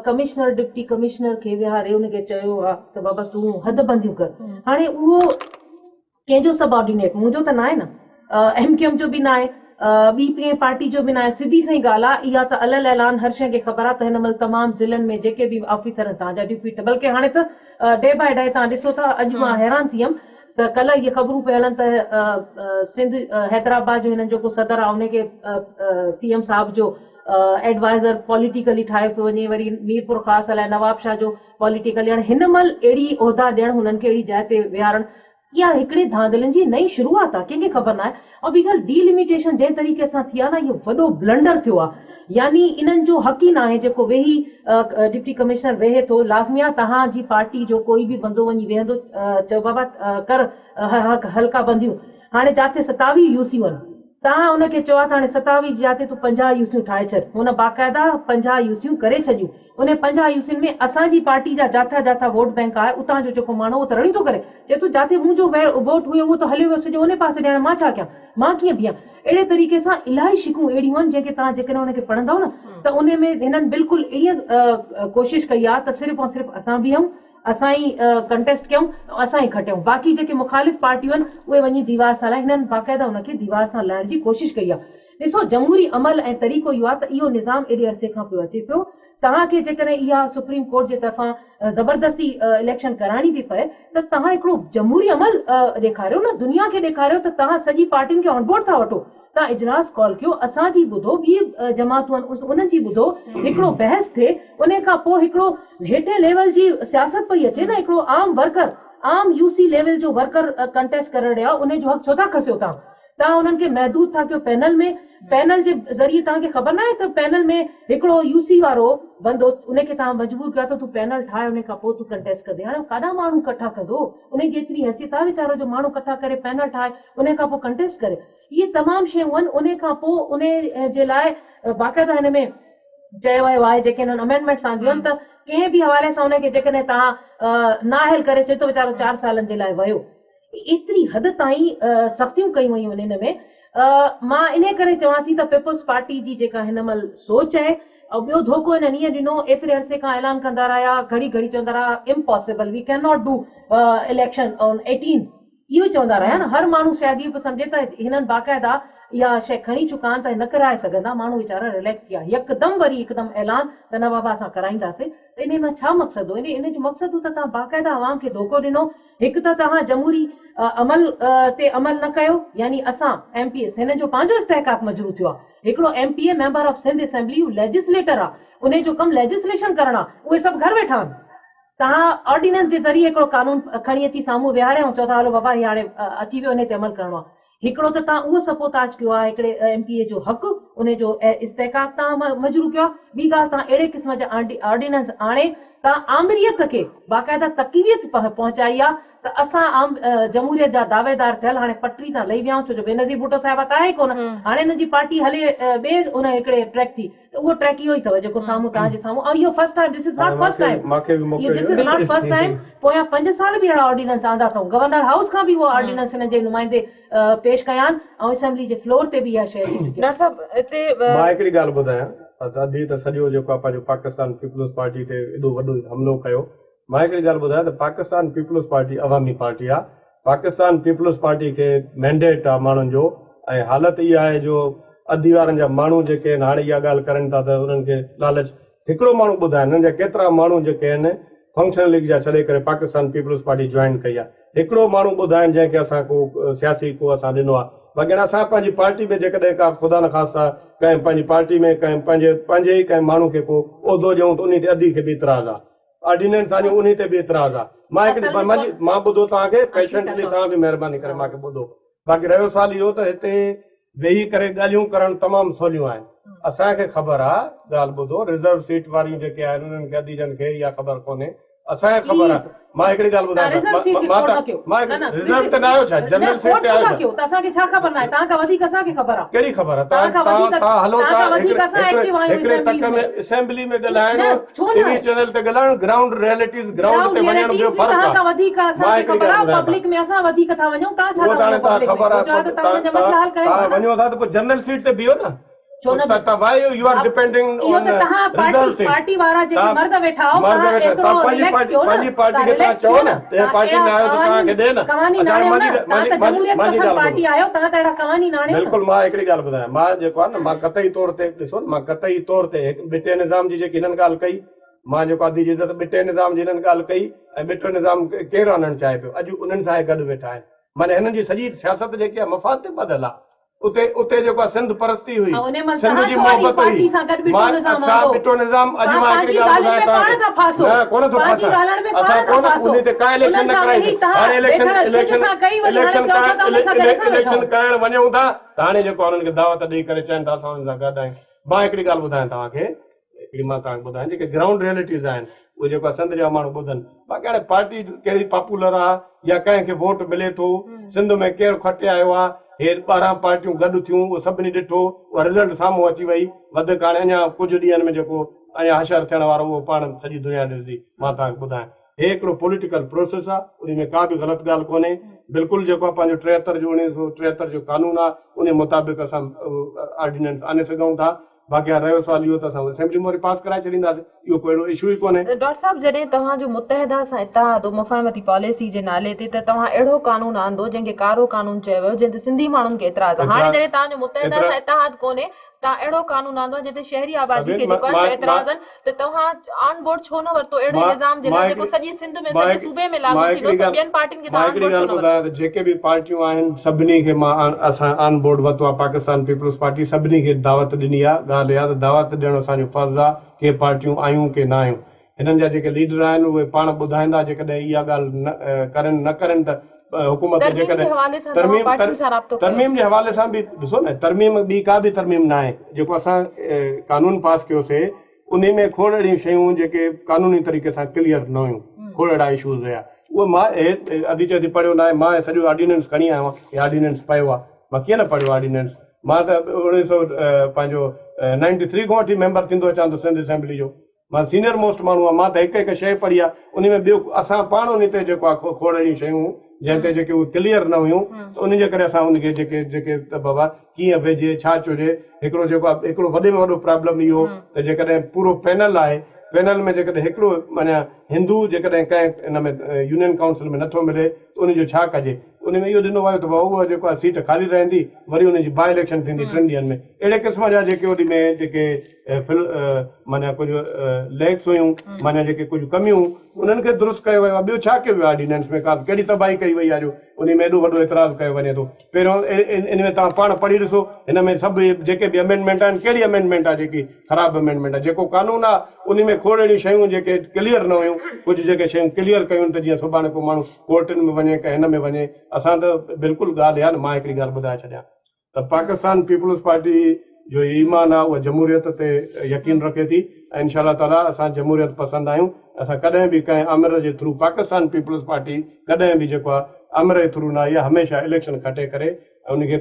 ڪمشنر ڊپٽي ڪمشنر کي ويهاري ان کي چيو آهي ته بابا تون حد بنديون ڪر هاڻي اهو ڪنهن جو سب آرڊينيٽ منهنجو ته ناهي نه ايم ڪيو ايم جو به ناهي ٻي ڪنهن پارٽي جو به ناهي سڌي سئين ڳالهه آهي اها ته علل اعلان هر شيء کي خبر آهي ته هن مهل تمام ضلعن ۾ جيڪي به آفيسر آهن توهان جا ڊپٽي بلڪه هاڻي ته ڊي باء ڊي توهان ڏسو ٿا اڄ مان حيران ٿي ويم ته ڪلهه اهي خبرون پيون هلن ته سنڌ حيدرآباد جو هنن جو ڪو صدر آهي ان کي سي ايم صاحب جو ايڊوائزر پوليٽيڪلي ٺاهيو پيو وڃي وري ميرپورخاص الائي نوابشاهه جو پوليٽيڪلي هاڻي هن مهل اهڙي عهدا ڏيڻ هنن کي اهڙي جاء تي ويهارڻ اها هڪڙي ڌانڌلين جي نئين شروعات آ ڪنهن کي خبر ناهي ۽ ٻي ڳالهه ڊي لميٽيشن جنهن طريقي سان ٿي آ نه اهو وڏو بلنڊر ٿيو آ يعني انهن جو حق ئي ناهي جيڪو ويهي ڊپٽي ڪمشنر ويهي ٿو لازمي آ توهان جي پارٽي جو ڪوئي به بندو وڃي ويهندو چئو بابا ڪر حلقا بنديون هاڻي جاٿي 27 يوسيون آهن توهان ان کي چئو ها ته هاڻي 27 جي جاء تي تون 50 يوسيون ٺاهي ڇڏ. هن باقاعده 50 يوسيون ڪري ڇڏيون. انهن 50 يوسين ۾ اسان جي پارٽي جا جاٿا جاٿا ووٽ بئنڪ آهي، اتان جو جيڪو ماڻهو اهو ته رڙيون ٿو ڪري. چئي ٿو جاٿي منهنجو ووٽ هيو اهو ته هليو ويو سڄو انهي پاسي ڏي هاڻي مان ڇا ڪيان؟ مان ڪيئن بيهان؟ اهڙي طريقي سان الاهي شقون اهڙيون آهن جنهن کي توهان جيڪڏهن ان کي پڙهندؤ نه ته انهي ۾ هنن بلڪل ائين ڪوشش ڪئي آهي ته صرف ۽ صرف اسان بيهون. اسان ئي ڪنٽيسٽ ڪيون ۽ اسان ئي کٽيون باقي جيڪي مخالف پارٽيون آهن اهي وڃي ديوار سان لائين هنن باقاعده ان کي ديوار سان لائڻ جي ڪوشش ڪئي آهي ڏسو جمهوري عمل ۽ طريقو اهو آهي ته اهو نظام ايڏي عرصي کان پيو اچي پيو توهان کي جيڪڏهن اها سپريم ڪورٽ جي طرفان زبردستي اليڪشن ڪرائڻي به پئي ته توهان هڪڙو جمهوري عمل ڏيکاريو نه دنيا کي ڏيکاريو ته توهان سڄي پارٽين کي آن بورڊ ٿا وٺو. توهان اجلاس ڪال ڪيو اسان جي ٻڌو ٻي جماعتون آهن انهن جي ٻڌو هڪڙو بحث ٿئي انهي کان پوء هڪڙو هيٺين ليول جي سياست پئي اچي نه هڪڙو عام ورڪر عام يو سي ليول جو ورڪر ڪنٽيسٽ ڪري رهيو آهي انهي جو حق ڇو ٿا کسيو توهان توهان انهن کي محدود ٿا ڪيو پينل ۾ پينل جي ذريعي توهان کي خبر ناهي ته پينل ۾ هڪڙو يو سي وارو بندو انهي کي توهان مجبور ڪيو ته تون پينل ٺاهه انهي کان پوء تون ڪنٽيسٽ ڪندين هاڻي ڪاڏانهن ماڻهو ڪٺا ڪندو انهي جي ايتري حيثيت آهي ويچارو جو ماڻهو ڪٺا ڪري پينل ٺاهي انهي کان پوء ڪنٽيسٽ ڪري اهي تمام شيون آهن انهي کان پوء انهي جي لاء باقاعده هن ۾ چيو ويو آهي جيڪي هنن امينڊمينٽس آنديون آهن ته ڪنهن به حوالي سان انهي کي جيڪڏهن توهان نااهل ڪري ڇڏيو ته ويچارو چار سالن جي لاء ويو ايتري حد تائين سختيون ڪيون ويون آهن هن ۾ مان انهي ڪري چوان ٿي ته پيپلز پارٽي جي جيڪا هن مهل سوچ آهي ۽ ٻيو ڌوڪو هنن ائين ڏنو ايتري عرصي کان اعلان ڪندا رهيا گهڙي گهڙي چوندا رهيا impossible we can not do election on 18 اهو ئي چوندا رهيا نه هر ماڻهو شايد اهو پيو سمجهي ته هنن باقاعده اها شيء کڻي چڪا آهن ته نه ڪرائي سگهندا ماڻهو ويچارا رليڪس ٿي ويا يڪدم وري هڪدم اعلان ته نه بابا اسان ڪرائينداسين ته انهي مان ڇا مقصد هو انهي جو مقصد هو ته توهان باقاعده عوام کي ڌوڪو ڏنو هڪ ته توهان جمهوري عمل تي عمل نه ڪيو يعني اسان ايم پي ايس هنن جو پنهنجو استحقاق مجروح ٿيو آهي هڪڙو M P A member of Sindh assembly هو ليجسليٽر آهي انهي جو ڪم ليجسليشن ڪرڻ آهي اهي سڀ گهر ويٺا آهن توهان آرڊيننس جي ذريعي هڪڙو قانون کڻي اچي سامهون ويهاريا ۽ چئو ٿا هلو بابا هي هاڻي اچي ويو انهي تي عمل ڪرڻو آهي. هڪڙو ته توهان اهو سپوتاج ڪيو آهي هڪڙي ايم پي اي جو حق انهي جو استحقاق توهان مجروح ڪيو آهي. ٻي ڳالهه توهان اهڙي قسم جا آرڊيننس آڻي توهان آمريت کي باقاعده تقويت پهچائي آهي ته اسان عام جمهوريت جا دعويدار ٿيل هاڻي پٽري تان لهي ويا آهيون ڇو جو بينظير ڀٽو صاحبه ته آهي ڪونه هاڻي هنن جي پارٽي هلي ٻئي ان هڪڙي ٽريڪ ٿي ته اهو ٽريڪ اهو ئي اٿو جيڪو سامهون توهان جي سامهون ۽ اهو first time this is not first time اهو this is not first time پويان پنج سال به اهڙا آرڊيننس آندا اٿئون گورنر هائوس کان به اهو آرڊيننس هنن جي نمائندي پيش ڪيا آهن ۽ اسيمبلي جي فلور تي به اها شيء اچي چڪي ڊاڪٽر صاحب اتي مان هڪڙي ڳالهه ٻڌايان ته ادي ته سڄو جيڪو آهي پنهنجو پاڪستان پيپلز پارٽي تي ايڏو وڏو حملو ڪيو مان هڪڙي ڳالهه ٻڌايان ته پاڪستان پيپلز پارٽي عوامي پارٽي آهي پاڪستان پيپلز پارٽي کي مينڊيٽ آهي ماڻهن جو ۽ حالت اها آهي جو ادي وارن جا ماڻهو جيڪي آهن هاڻي اها ڳالهه ڪرن ٿا ته انهن کي لالچ هڪڙو ماڻهو ٻڌائن انهن جا ڪيترا ماڻهو جيڪي آهن فنڪشنل ليگ جا ڇڏي ڪري پاڪستان پيپلز پارٽي جوائن ڪئي آهي هڪڙو ماڻهو ٻڌائن جنهن کي اسان ڪو سياسي ڪو اسان ڏنو آهي باقي هاڻي اسان پنهنجي پارٽي ۾ جيڪڏهن ڪا خدا نخواسته ڪنهن پنهنجي پارٽي ۾ ڪنهن پنهنجي پنهنجي ئي ڪنهن ماڻهو کي ڪو عهدو ڏيون ته انهي تي ادي کي به اعتراض آهي آرڊيننس آڻيو انهي تي به اعتراض آ مان هڪ مان ٻڌو توهان کي پيشنٽلي توهان به مهرباني ڪري مان کي ٻڌو باقي رهيو سوال اهو ته هتي ويهي ڪري ڳالهيون ڪرڻ تمام سوليون آهن اسان کي خبر آ ڳالهه ٻڌو رزرو سيٽ واريون جيڪي آهن انهن کي اديجن کي اها خبر ڪونهي اسان کي خبر آ مان هڪڙي ڳالهه ٻڌايان مان مان رزرو ته نه آيو ڇا جنرل سيٽ تي آيو ڇا ته اسان کي ڇا خبر ناهي توهان کان وڌيڪ اسان کي خبر آ ڪهڙي خبر آ توهان توهان هلو توهان هڪڙي تڪ ۾ اسيمبلي ۾ ڳالهائڻ ٽي وي چينل تي ڳالهائڻ گرائونڊ ريئلٽيز گرائونڊ تي وڃڻ ٻيو فرق آ توهان کان وڌيڪ اسان کي خبر آ پبلڪ ۾ اسان وڌيڪ ٿا وڃون توهان ڇا ٿا وڃو پبلڪ ۾ پوء چئو ته توهان انهن جا مسئلا حل ڪيو ها نه وڃو ٿا ته پوء جنرل سيٽ تي بيهو نه ڇو نه ته why you are depending اهو ته توهان پارٽي پارٽي وارا جيڪي مرد ويٺا آهو توهان ايترو رليڪس ڪيو نه پنهنجي پارٽي کي توهان چئو نه ته پارٽي ۾ آيو ته توهان کي ڏي نه قوانين آڻيو نه توهان ته جمهوريت پسند پارٽي آهيو توهان ته اهڙا قوانين آڻيو نه بلڪل مان هڪڙي ڳالهه ٻڌايان مان جيڪو آهي نه مان قطعي طور تي ڏسو نه مان قطعي طور تي هڪ ٻٽي نظام جي جيڪي هنن ڳالهه ڪئي مان جيڪو ادي جي عزت ٻٽي نظام جي هنن ڳالهه ڪئي ۽ ٻٽو نظام ڪير آڻڻ چاهي پيو اڄ انهن سان هي گڏ ويٺا آهن معنيٰ هنن جي سڄي سياست جيڪي آهي مفاد تي ٻڌل آهي اتي اتي جيڪو آهي سنڌ پرستي هئي سنڌ جي محبت هئي مان اسان ٻٽو نظام اڄ مان هڪڙي ڳالهه ٻڌايان توهان کي نه ڪونه ٿو ڦاسان اسان ڪونه انهي تي ڪا اليڪشن نه ڪرائي هاڻي اليڪشن اليڪشن اليڪشن اليڪشن ڪرائڻ وڃون ٿا ته هاڻي جيڪو آهي انهن کي دعوت ڏئي ڪري چون ٿا اسان انهن سان گڏ آهيون. مان هڪڙي ڳالهه ٻڌايان توهان کي، هڪڙي مان توهان کي ٻڌايان جيڪي گرائونڊ ريئلٽيز آهن اهي جيڪو آهي سنڌ جا ماڻهو ٻڌن. باقي هاڻي پارٽي ڪهڙي پاپولر آهي يا ڪنهن کي ووٽ ملي ٿو، سنڌ ۾ ڪير کٽي آيو آهي، هي 12 پارٽيون گڏ ٿيون اهو سڀني ڏٺو، اها رزلٽ سامهون اچي وئي، وڌيڪ هاڻي اڃا ڪجهه ڏينهن ۾ جيڪو اڃا حشر ٿيڻ وارو اهو پاڻ سڄي دنيا ڏسندي. مان توهان کي ٻڌايان. هي هڪڙو پوليٽيڪل پروسيس آ انهي ۾ ڪا به غلط ڳالهه ڪونهي بلڪل جيڪو آ پنهنجو 73 جو 1973 جو قانون آ انهي مطابق اسان آرڊيننس آني سگهون ٿا باقي ها رهيو سوال اهو ته اسان اسيمبلي ۾ وري پاس ڪرائي ڇڏينداسين اهو ڪو اهڙو اشو ئي ڪونهي. ڊاڪٽر صاحب جڏهن توهان جو متحده سان اتحاد هو مفاهمتي پاليسي جي نالي تي ته توهان اهڙو قانون آندو جنهن کي ڪارو قانون چيو ويو جنهن تي سنڌي ماڻهن کي اعتراض آ هاڻي جڏهن توهان جو متحده سان اتحاد ڪونهي. توهان اهڙو قانون آندو آهي جنهن تي شهري آبادي کي جيڪو آهي سو اعتراض آهن ته توهان آن بورڊ ڇو نه ورتو اهڙي نظام جي لاء جيڪو سڄي سنڌ ۾ سڄي صوبي ۾ لاڳو ٿيندو ته ٻين پارٽين کي توهان آن بورڊ ڇو نه ورتو. جيڪي به پارٽيون آهن سڀني کي مان اسان آن بورڊ ورتو آهي پاڪستان پيپلز پارٽي سڀني کي دعوت ڏني آهي ڳالهه اها ته دعوت ڏيڻ اسان جو فرض آهي ڪي پارٽيون آيون ڪي نه آيون هنن جا جيڪي ليڊر آهن اهي پاڻ ٻڌائيندا جيڪڏهن اها ڳالهه نه ڪرين نه ڪرين ته حڪومت ترميم جي حوالي سان توهان پارٽين سان رابطو ڪيو. ترميم جي حوالي سان به ڏسو نه ترميم ٻي ڪا به ترميم ناهي جيڪو اسان قانون پاس ڪيوسي انهي ۾ کوڙ اهڙيون شيون جيڪي قانوني طريقي سان ڪليئر نه هيون کوڙ اهڙا اشوز هيا اهي مان ادي چئي ٿي پڙهيو ناهي مان سڄو آرڊيننس کڻي آيو آهيان هي آرڊيننس پيو آهي مان ڪيئن نه پڙهيو آرڊيننس مان ته اوڻيهه سو پنهنجو نائنٽي ٿري کان وٺي ميمبر ٿيندو اچان ٿو سنڌ اسيمبلي جو مان سينئر موسٽ ماڻهو آهيان، مان ته هڪ هڪ شيء پڙهي آهي، انهي ۾ ٻيو اسان پاڻ انهي تي جيڪو آهي کوڙ اهڙيون شيون هيون جنهن تي جيڪي اهي ڪليئر نه هيون ته انهي جي ڪري اسان ان کي جيڪي جيڪي ته بابا ڪيئن ويجهي ڇا چئجي هڪڙو جيڪو آهي هڪڙو وڏي ۾ وڏو پرابلم اهو ته جيڪڏهن پورو پينل آهي پينل ۾ جيڪڏهن هڪڙو معنيٰ هندو جيڪڏهن ڪنهن ان ۾ يونين ڪائونسل ۾ نٿو ملي ته ان جو ڇا ڪجي ان ۾ اهو ڏنو ويو ته بابا اهو جيڪو آهي سيٽ خالي رهندي وري ان جي باء اليڪشن ٿيندي ٽن ڏينهن ۾ اهڙي قسم جا جيڪي ان ۾ جيڪي فل معنيٰ ڪجهه ليڪس هيون معنيٰ جيڪي ڪجهه ڪميون انهن کي درست ڪيو ويو آهي ٻيو ڇا ڪيو ويو آهي آرڊيننس ۾ ڪا ڪهڙي تباهي ڪئي وئي آهي جو انهي ۾ ايڏو وڏو اعتراض ڪيو وڃي ٿو پهريون ان ۾ توهان پاڻ پڙهي ڏسو هن ۾ سڀ جيڪي به امينڊمينٽ آهن ڪهڙي امينڊمينٽ آهي جيڪي خراب امينڊمينٽ آهي جيڪو قانون آهي انهي ۾ کوڙ اهڙيون شيون جيڪي ڪليئر نه هيون ڪجهه جيڪي شيون ڪليئر ڪيون ته جيئن سڀاڻي ڪو ماڻهو ڪورٽن ۾ وڃي ڪنهن هن ۾ وڃي اسان ته بلڪل ڳالهه اها نه مان هڪڙي ڳالهه ٻڌائي ڇڏيان ته پاڪستان پيپلز پارٽي جو هي ايمان آهي اها جمهوريت تي يقين رکي ٿي ۽ انشاء الله تعالي اسان جمهوريت پسند آهيون اسان ڪڏهن به ڪنهن آمر جي ٿرو پاڪستان پيپلز پارٽي ڪڏهن به جيڪو آهي آمر جي ٿرو نه آئي آهي هميشه اليڪشن کٽي ڪري ۽ ان کي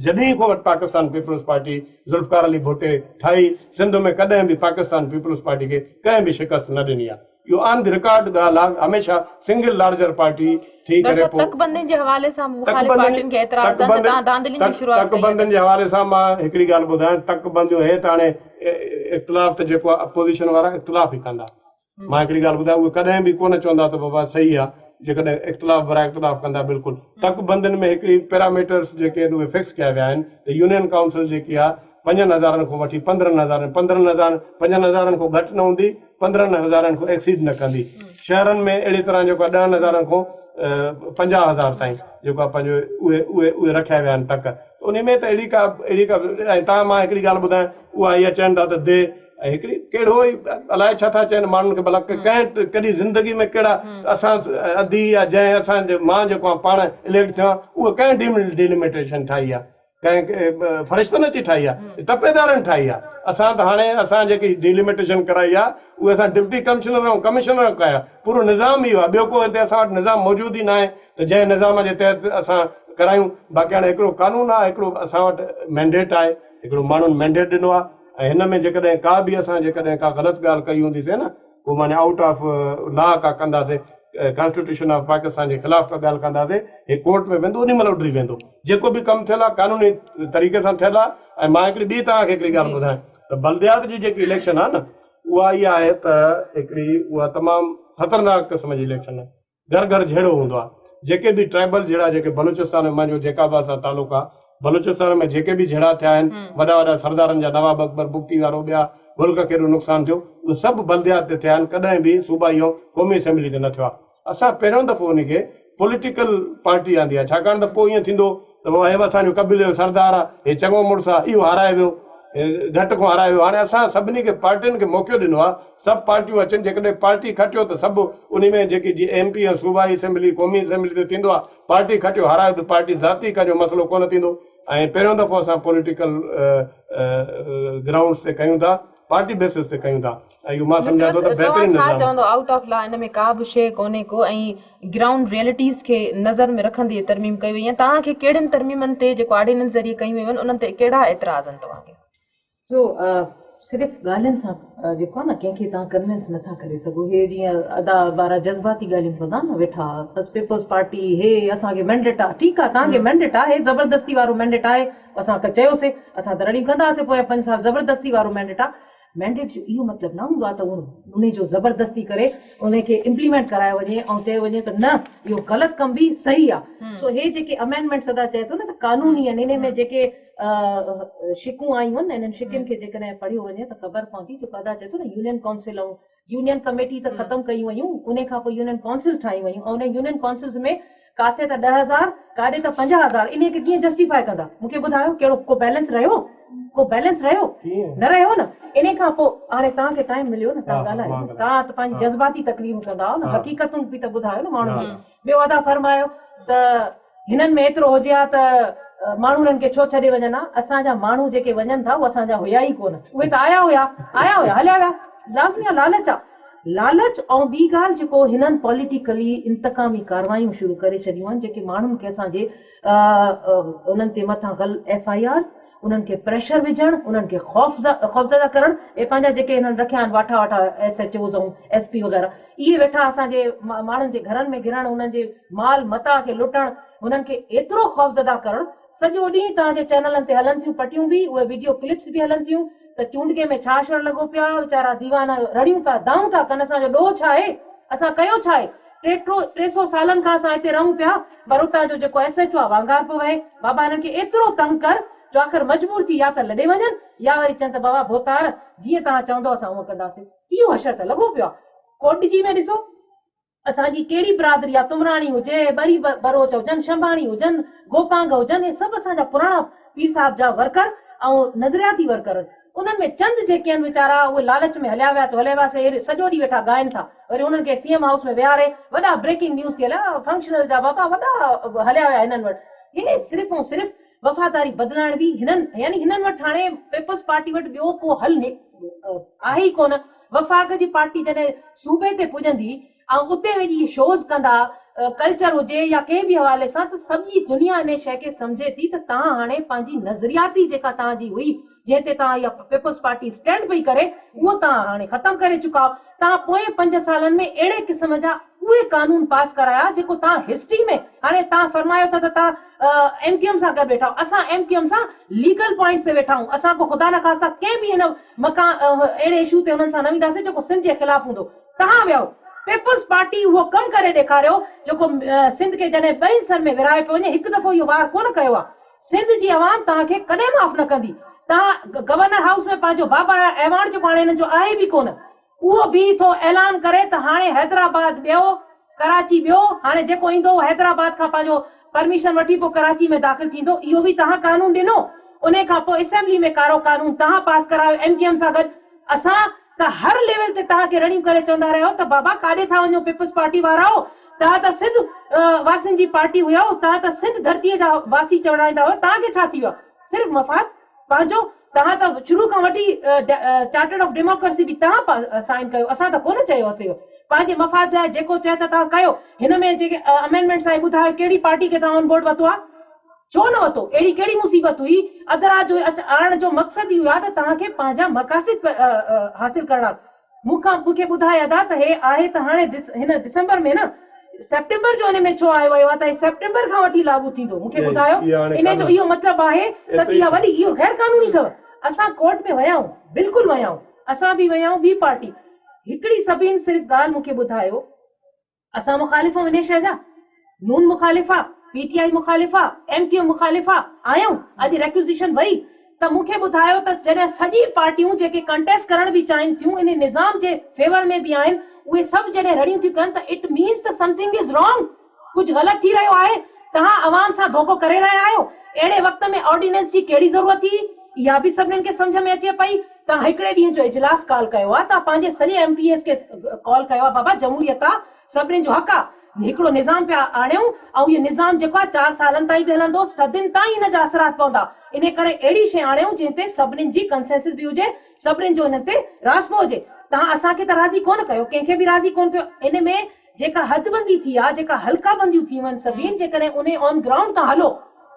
جڏهن کان وٺ پاڪستان پيپلز پارٽي ذوالفقار علي ڀٽي ٺاهي سنڌ ۾ ڪڏهن به پاڪستان پيپلز پارٽي کي ڪنهن به شڪست نه ڏني آهي. اهو آن the record ڳالهه آ هميشه سنگل لارجر پارٽي ٿي ڪري پوء تڪبندين جي حوالي سان مخالف پارٽين کي اعتراض آهن ته توهان ڌانڌلين جي شروعات ڪئي آهي. تڪبندين جي حوالي سان مان هڪڙي ڳالهه ٻڌايان تڪبنديون هي ته هاڻي اختلاف ته جيڪو آ اپوزيشن وارا اختلاف ئي ڪندا مان هڪڙي ڳالهه ٻڌايان اهي ڪڏهن به ڪونه چوندا ته بابا صحيح آ جيڪڏهن اختلاف براء اختلاف ڪندا بلڪل تڪبندين ۾ هڪڙي پيراميٽرس جيڪي آهن اهي فڪس ڪيا ويا آهن ته يونين ڪائونسل جيڪي آ پنجن هزارن کان وٺي 15 هزارن 15 هزار پنجن هزارن کان گهٽ نه هوندي 15 هزارن کان ايڪسيڊ نه ڪندي شهرن ۾ اهڙي طرح جيڪو آهي ڏهن هزارن کان 50 هزار تائين جيڪو آهي پنهنجو اهي اهي اهي رکيا ويا آهن تڪ ان ۾ ته اهڙي ڪا اهڙي ڪا ۽ تان مان هڪڙي ڳالهه ٻڌايان اها اها چون ٿا ته the ۽ هڪڙي ڪهڙو ئي الائي ڇا ٿا چون ماڻهن کي ڀلا ڪنهن ڪڏهن زندگي ۾ ڪهڙا اسان ادي يا جنهن اسان مان جيڪو آهيان پاڻ اليڪٽ ٿيو آهيان اهو ڪنهن ڊيلميٽيشن ٺاهي آهي ڪنهن فرشتن اچي ٺاهي آهي تپيدارن ٺاهي آهي اسان ته هاڻي اسان جيڪي ڊيلميٽيشن ڪرائي آهي اهي اسان ڊپٽي ڪمشنر ۽ ڪمشنر ڪيا پورو نظام اهو آهي ٻيو ڪو هتي اسان وٽ نظام موجود ئي ناهي ته جنهن نظام جي تحت اسان ڪرايون باقي هاڻي هڪڙو قانون آهي هڪڙو اسان وٽ مينڊيٽ آهي هڪڙو ماڻهن مينڊيٽ ڏنو آهي ۽ هن ۾ جيڪڏهن ڪا به اسان جيڪڏهن ڪا غلط ڳالهه ڪئي هوندي سي نه پوء معني آئوٽ آف لا ڪا ڪنداسي ڪانسٽيٽيوشن آف پاڪستان جي خلاف ڪا ڳالهه ڪنداسي هي ڪورٽ ۾ ويندو انهي مهل اڏري ويندو جيڪو به ڪم ٿيل آهي قانوني طريقي سان ٿيل آهي ۽ مان هڪڙي ٻي توهان کي هڪڙي ڳالهه ٻڌايان ته بلديات جي جيڪي اليڪشن آهي نه اها اها آهي ته هڪڙي اها تمام خطرناڪ قسم جي اليڪشن آهي گهر گهر جهيڙو هوندو آهي جيڪي به ٽرائبل جهيڙا جيڪي بلوچستان ۾ مانجو جيڪب آباد سان تعلق آهي بلوچستان ۾ جيڪي به جهيڙا ٿيا آهن وڏا وڏا سردارن جا نواب اڪبر بگٽي وارو ٻيا ملڪ کي ايڏو نقصان ٿيو اهي سڀ بلديات تي ٿيا آهن ڪڏهن به صوبائي ۽ قومي اسيمبلي تي نه ٿيو آهي اسان پهريون دفعو ان کي پوليٽيڪل پارٽي آندي آهي ڇاڪاڻ ته پوء ائين ٿيندو ته بابا هي اسان جو قبيلي جو سردار آهي هي چڱو مڙس آهي اهو هارائي ويو گهٽ کان هارائي ويو هاڻي اسان سڀني کي پارٽين کي موقعو ڏنو آهي سڀ پارٽيون اچن جيڪڏهن پارٽي کٽيو ته سڀ انهي ۾ جيڪي جي ايم پي ۽ صوبائي اسيمبلي قومي اسيمبلي تي ٿيندو آهي پارٽي کٽيو هارايو به پارٽي ذاتي ڪنهن جو مسئلو ڪونه ٿيندو ۽ پهريون دفعو اسان پوليٽيڪل گرائونڊس تي ڪيون ٿا پارٽي بيسس تي ڪيون ٿا ۽ اهو مان سمجهان ٿو ته بهترين نظام آهي. چوندو آئوٽ آف لا ان ۾ ڪا به شيء ڪونهي ڪو ۽ گرائونڊ ريئلٽيز کي نظر ۾ رکندي ترميم ڪئي وئي آهي توهان کي ڪهڙين ترميمن تي جيڪو آرڊيننس ذريعي ڪيون ويون آهن انهن تي ڪهڙا اعتراض آهن توهان کي؟ سو صرف ڳالهين سان جيڪو آهي نه ڪنهن کي توهان ڪنوينس نٿا ڪري سگهو هي جيئن ادا وارا جذباتي ڳالهيون ڪندا نه ويٺا بس پيپلز پارٽي هي اسان کي مينڊيٽ آهي ٺيڪ آهي توهان کي مينڊيٽ آهي زبردستي وارو مينڊيٽ آهي اسان چيوسي اسان ته رڙيون ڪندا هئاسي پويان پنج سال زبردستي وارو مينڊيٽ آهي. مينڊيٽ جو اهو مطلب نه هوندو آهي ته ان جو زبردستي ڪري ان کي امپليمينٽ ڪرايو وڃي ۽ چيو وڃي ته نه اهو غلط ڪم به صحيح آهي. سو هي جيڪي امينڊمينٽس ادا چئي ٿو نه ته قانوني آهن، انهي ۾ جيڪي شقون آيون آهن انهن شقن کي جيڪڏهن پڙهيو وڃي ته خبر پوندي جيڪو ادا چئي ٿو نه يونين ڪائونسل ۽ يونين ڪميٽي ته ختم ڪيون ويون انهي کان پوء يونين ڪائونسل ٺاهيون ويون ۽ انهن يونين ڪائونسلز ۾ ڪاٿي ته 10,000 ڪاڏي ته 50,000 انهي کي ڪيئن جسٽيفائي ڪندا مون کي ٻڌايو ڪهڙو ڪو بيلنس رهيو ڪو بيلنس رهيو نه رهيو نه انهي کان پوء هاڻي توهان کي ٽائيم مليو نه توهان ڳالهايو نه توهان ته پنهنجي جذباتي تقريرون ڪندا آهيو نه حقيقتون به ته ٻڌايو نه ماڻهن کي ٻيو ادا فرمايو ته هنن ۾ ايترو هجي ها ته ماڻهو هنن کي ڇو ڇڏي وڃن ها؟ اسان جا ماڻهو جيڪي وڃن ٿا اهي اسان جا هيا ئي ڪونه. اهي ته آيا هيا، آيا هيا، هليا ويا. لازمي آ لالچ آ. لالچ ۽ ٻي ڳالهه جيڪو هنن پوليٽيڪلي انتقامي ڪاروايون شروع ڪري ڇڏيون آهن جيڪي ماڻهن کي اسان جي انهن تي مٿان غل ايف I آرز، انهن کي پريشر وجهڻ، انهن کي خوفزده ڪرڻ، اهي پنهنجا جيڪي هنن رکيا آهن واٺا واٺا S H Os ۽ S P وغيره اهي ويٺا اسان جي ماڻهن جي گهرن ۾ گهرڻ، انهن جي مال متاع کي لٽڻ، هنن کي ايترو خوفزده ڪرڻ، سڄو ڏينهن توهان جي چينلن تي هلن ٿيون پٽيون به، اهي وڊيو ڪلپس به هلن ٿيون ته چونڊڪي ۾ ڇا اشر لڳو پيو آهي، ويچارا ديوانا رڙيون پيا دانهون ٿا ڪن اسان جو ڏوهه ڇا آهي، اسان ڪيو ڇا آهي، 300 سالن کان اسان هتي رهون پيا پر اتان جو جيڪو ايس ايڇ او آهي وانگار پيو وهي، بابا هنن کي ايترو تنگ ڪر جو آخر مجبور ٿي يا ته لڏي وڃن يا وري چون ته بابا ڀوتار جيئن توهان چوندؤ اسان اونئن ڪنداسين. اهو حشر ته لڳو پيو آهي. ڪوٽڏجي ۾ ڏسو. اسان جي ڪهڙي برادري آ، تمراڻي هجي، ٻري ٻروچ هجن، شنڀاڻي هجن، گوپانگ هجن، اهي سڀ اسان جا پراڻا پير صاحب جا ورڪر ۽ نظرياتي ورڪر آهن. انهن ۾ چند جيڪي آهن ويچارا اهي لالچ ۾ هليا ويا ته هليا ويا سي سڄو ڏينهن ويٺا ڳائن ٿا. وري انهن کي سي ايم هائوس ۾ ويهاري وڏا بريڪنگ نيوز ٿي هليا، فنڪشنل جا بابا وڏا هليا ويا هنن وٽ. هي صرف ۽ صرف وفاداري بدلائڻ به هنن يعني هنن وٽ هاڻي پيپلز پارٽي وٽ ٻيو ڪو حل آهي ئي ڪونه. وفاق جي پارٽي جڏهن صوبي تي پڄندي ۽ اتي وڃي اهي شوز ڪندا ڪلچر هجي يا ڪنهن به حوالي سان ته سڄي دنيا انهي شيء کي سمجهي ٿي ته توهان هاڻي پنهنجي نظرياتي جيڪا توهان جي هئي جنهن تي توهان اها پيپلز پارٽي اسٽينڊ پئي ڪري اهو توهان هاڻي ختم ڪري چڪا آهيو. توهان پوئين پنج سالن ۾ اهڙي قسم جا اهي قانون پاس ڪرايا جيڪو توهان هسٽري ۾ هاڻي توهان فرمايو ٿا ته توهان ايم ڪيو ايم سان گڏ ويٺا آهيو اسان ايم ڪيو ايم سان ليگل پوائنٽس تي ويٺا آهيون اسان ڪو خدا نخواسته ڪنهن به هن مڪان اهڙي اشو تي انهن سان نه وينداسين جيڪو سنڌ جي خلاف هوندو توهان ويا پيپلز پارٽي اهو ڪم ڪري ڏيکاريو جيڪو سنڌ کي جڏهن ٻئي حصن ۾ ورهايو پيو وڃي هڪ دفعو اهو وار ڪونه ڪيو آهي سنڌ جي عوام توهان کي ڪڏهن معاف نه ڪندي. توهان گورنر هائوس ۾ پنهنجو بابا اعواڻ جيڪو هاڻي هنن جو آهي به ڪونه اهو بيهي ٿو اعلان ڪري ته هاڻي حيدرآباد ٻيو ڪراچي ٻيو هاڻي جيڪو ايندو اهو حيدرآباد کان پنهنجو پرميشن وٺي پوء ڪراچي ۾ داخل ٿيندو اهو به توهان قانون ڏنو انهي کان پوء اسيمبلي ۾ ڪارو قانون توهان پاس ڪرايو ايم ڪيو ايم سان گڏ اسان ته هر ليول تي توهان کي رڙيون ڪري چوندا رهيا ته بابا ڪاڏي ٿا وڃو پيپلز پارٽي وارائو توهان ته سنڌ واسين جي پارٽي هيائو توهان ته سنڌ ڌرتي جا واسي چوڙائيندا هيو توهان کي ڇا ٿي ويو آهي صرف مفاد پنهنجو توهان ته شروع کان وٺي چارٽر آف ڊيموڪرسي به توهان سائن ڪيو اسان ته ڪونه چيو هوسي پنهنجي مفاد لاء جيڪو چئي ته توهان ڪيو هن ۾ جيڪي امينڊمينٽس آهي ٻڌايو ڪهڙي پارٽي کي توهان آن بورڊ ورتو آهي ڇو نه ورتو؟ اهڙي ڪهڙي مصيبت هئي؟ اڌ رات جو آڻڻ جو مقصد اهو آهي ته توهان کي پنهنجا مقاصد حاصل ڪرڻا. مون کان مون کي ٻڌاء ادا ته هي آهي ته هاڻي هن ڊسمبر ۾ نه سيپٽمبر جو ان ۾ ڇو آيو ويو آهي ته هي سيپٽمبر کان وٺي لاڳو ٿيندو مون کي ٻڌايو ان جو اهو مطلب آهي ته اها وڏي اهو غير قانوني اٿو اسان ڪورٽ ۾ ويا آهيون بلڪل ويا آهيون اسان به ويا آهيون ٻي پارٽي هڪڙي سڀين صرف ڳالهه مون کي ٻڌايو اسان مخالف آهيون انهي شيء جا، نون مخالف آ، پي ٽي آء مخالف آ، ايم ڪيو ايم مخالف آ، آهيون، اڄ ريڪوزيشن وئي ته مون کي ٻڌايو ته جڏهن سڄي پارٽيون جيڪي ڪنٽيسٽ ڪرڻ به چاهين ٿيون انهي نظام جي فيور ۾ به آهن اهي سڀ جڏهن رڙيون ٿيون ڪن ته it means ته سمٿنگ is wrong ڪجهه غلط ٿي رهيو آهي توهان عوام سان ڌوڪو ڪري رهيا آهيو اهڙي وقت ۾ آرڊيننس جي ڪهڙي ضرورت ٿي اها به سڀنين کي سمجهه ۾ اچي پئي توهان هڪڙي ڏينهن جو اجلاس ڪال ڪيو آهي، توهان پنهنجي سڄي ايم پي ايز کي ڪال ڪيو آهي، بابا جمهوريت آهي، سڀني جو حق آهي، هڪڙو نظام پيا آڻيون ۽ اهو نظام جيڪو آهي چار سالن تائين به هلندو، صدين تائين ان جا اثرات پوندا، انهي ڪري اهڙي شيء آڻيون جنهن تي سڀني جي ڪنسينسس به هجي، سڀني جو انهن تي راضپو هجي، توهان اسان کي ته راضي ڪونه ڪيو، ڪنهن کي به راضي ڪونه ڪيو، ان ۾ جيڪا حدبندي ٿي آهي، جيڪا حلقه بنديون ٿيون آهن سڀين جيڪڏهن انهي آن گرائونڊ تان هلو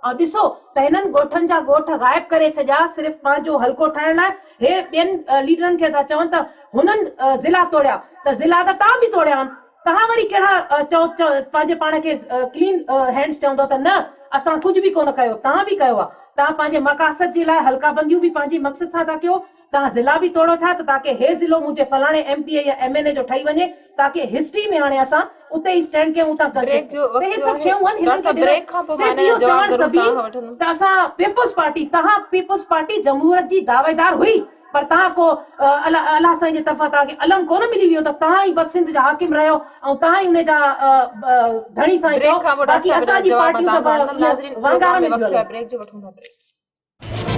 ۽ ڏسو ته هنن ڳوٺن جا ڳوٺ غائب ڪري ڇڏيا صرف پنهنجو حلقو ٺاهڻ لاء، هي ٻين ليڊرن کي ٿا چون ته هنن ضلعا توڙيا ته ضلعا ته توهان به توڙيا آهن، توهان وري ڪهڙا چئو پنهنجي پاڻ کي ڪلين هينڊز چوندو ته نه اسان ڪجهه به ڪونه ڪيو، توهان به ڪيو آهي، توهان پنهنجي مقاصد جي لاء حلقه بنديون به پنهنجي مقصد سان ٿا ڪيو. توهان ضلعا به توڙو ٿا ته تاڪه هي ضلعو منهنجي فلاڻي ايم پي اي يا ايم اين اي جو ٺهي وڃي تاڪه هسٽري ۾ هاڻي اسان اتي ئي اسٽينڊ ڪيون اتان بريڪ جو ته وقت هي ٿيو سڀ آهي شيون آهن ڊاڪٽر هنن کي صاحب ڏنا بريڪ کان پوء مان صرف ان اهو جو جواب چوڻ ضرور سڀين توهان کان وٺندم. ته اسان پيپلز پارٽي توهان پيپلز پارٽي جمهوريت جي دعويدار هئي پر توهان ڪو الله الله سائين جي طرفان توهان کي علم ڪونه ملي ويو ته توهان ئي بس سنڌ جا حاڪم رهيو ۽ توهان ئي ان جا ڌڻي سائين بريڪ ٿيو کان پوء ڊاڪٽر باقي صاحب ان اسان جو جي جواب مان پارٽيون توهان ته کان وٺندم. ناظرين وانگار پروگرام ۾ ۾ ٿيون وقت ٿيو هلن. آهي بريڪ جو وٺون ٿا بريڪ.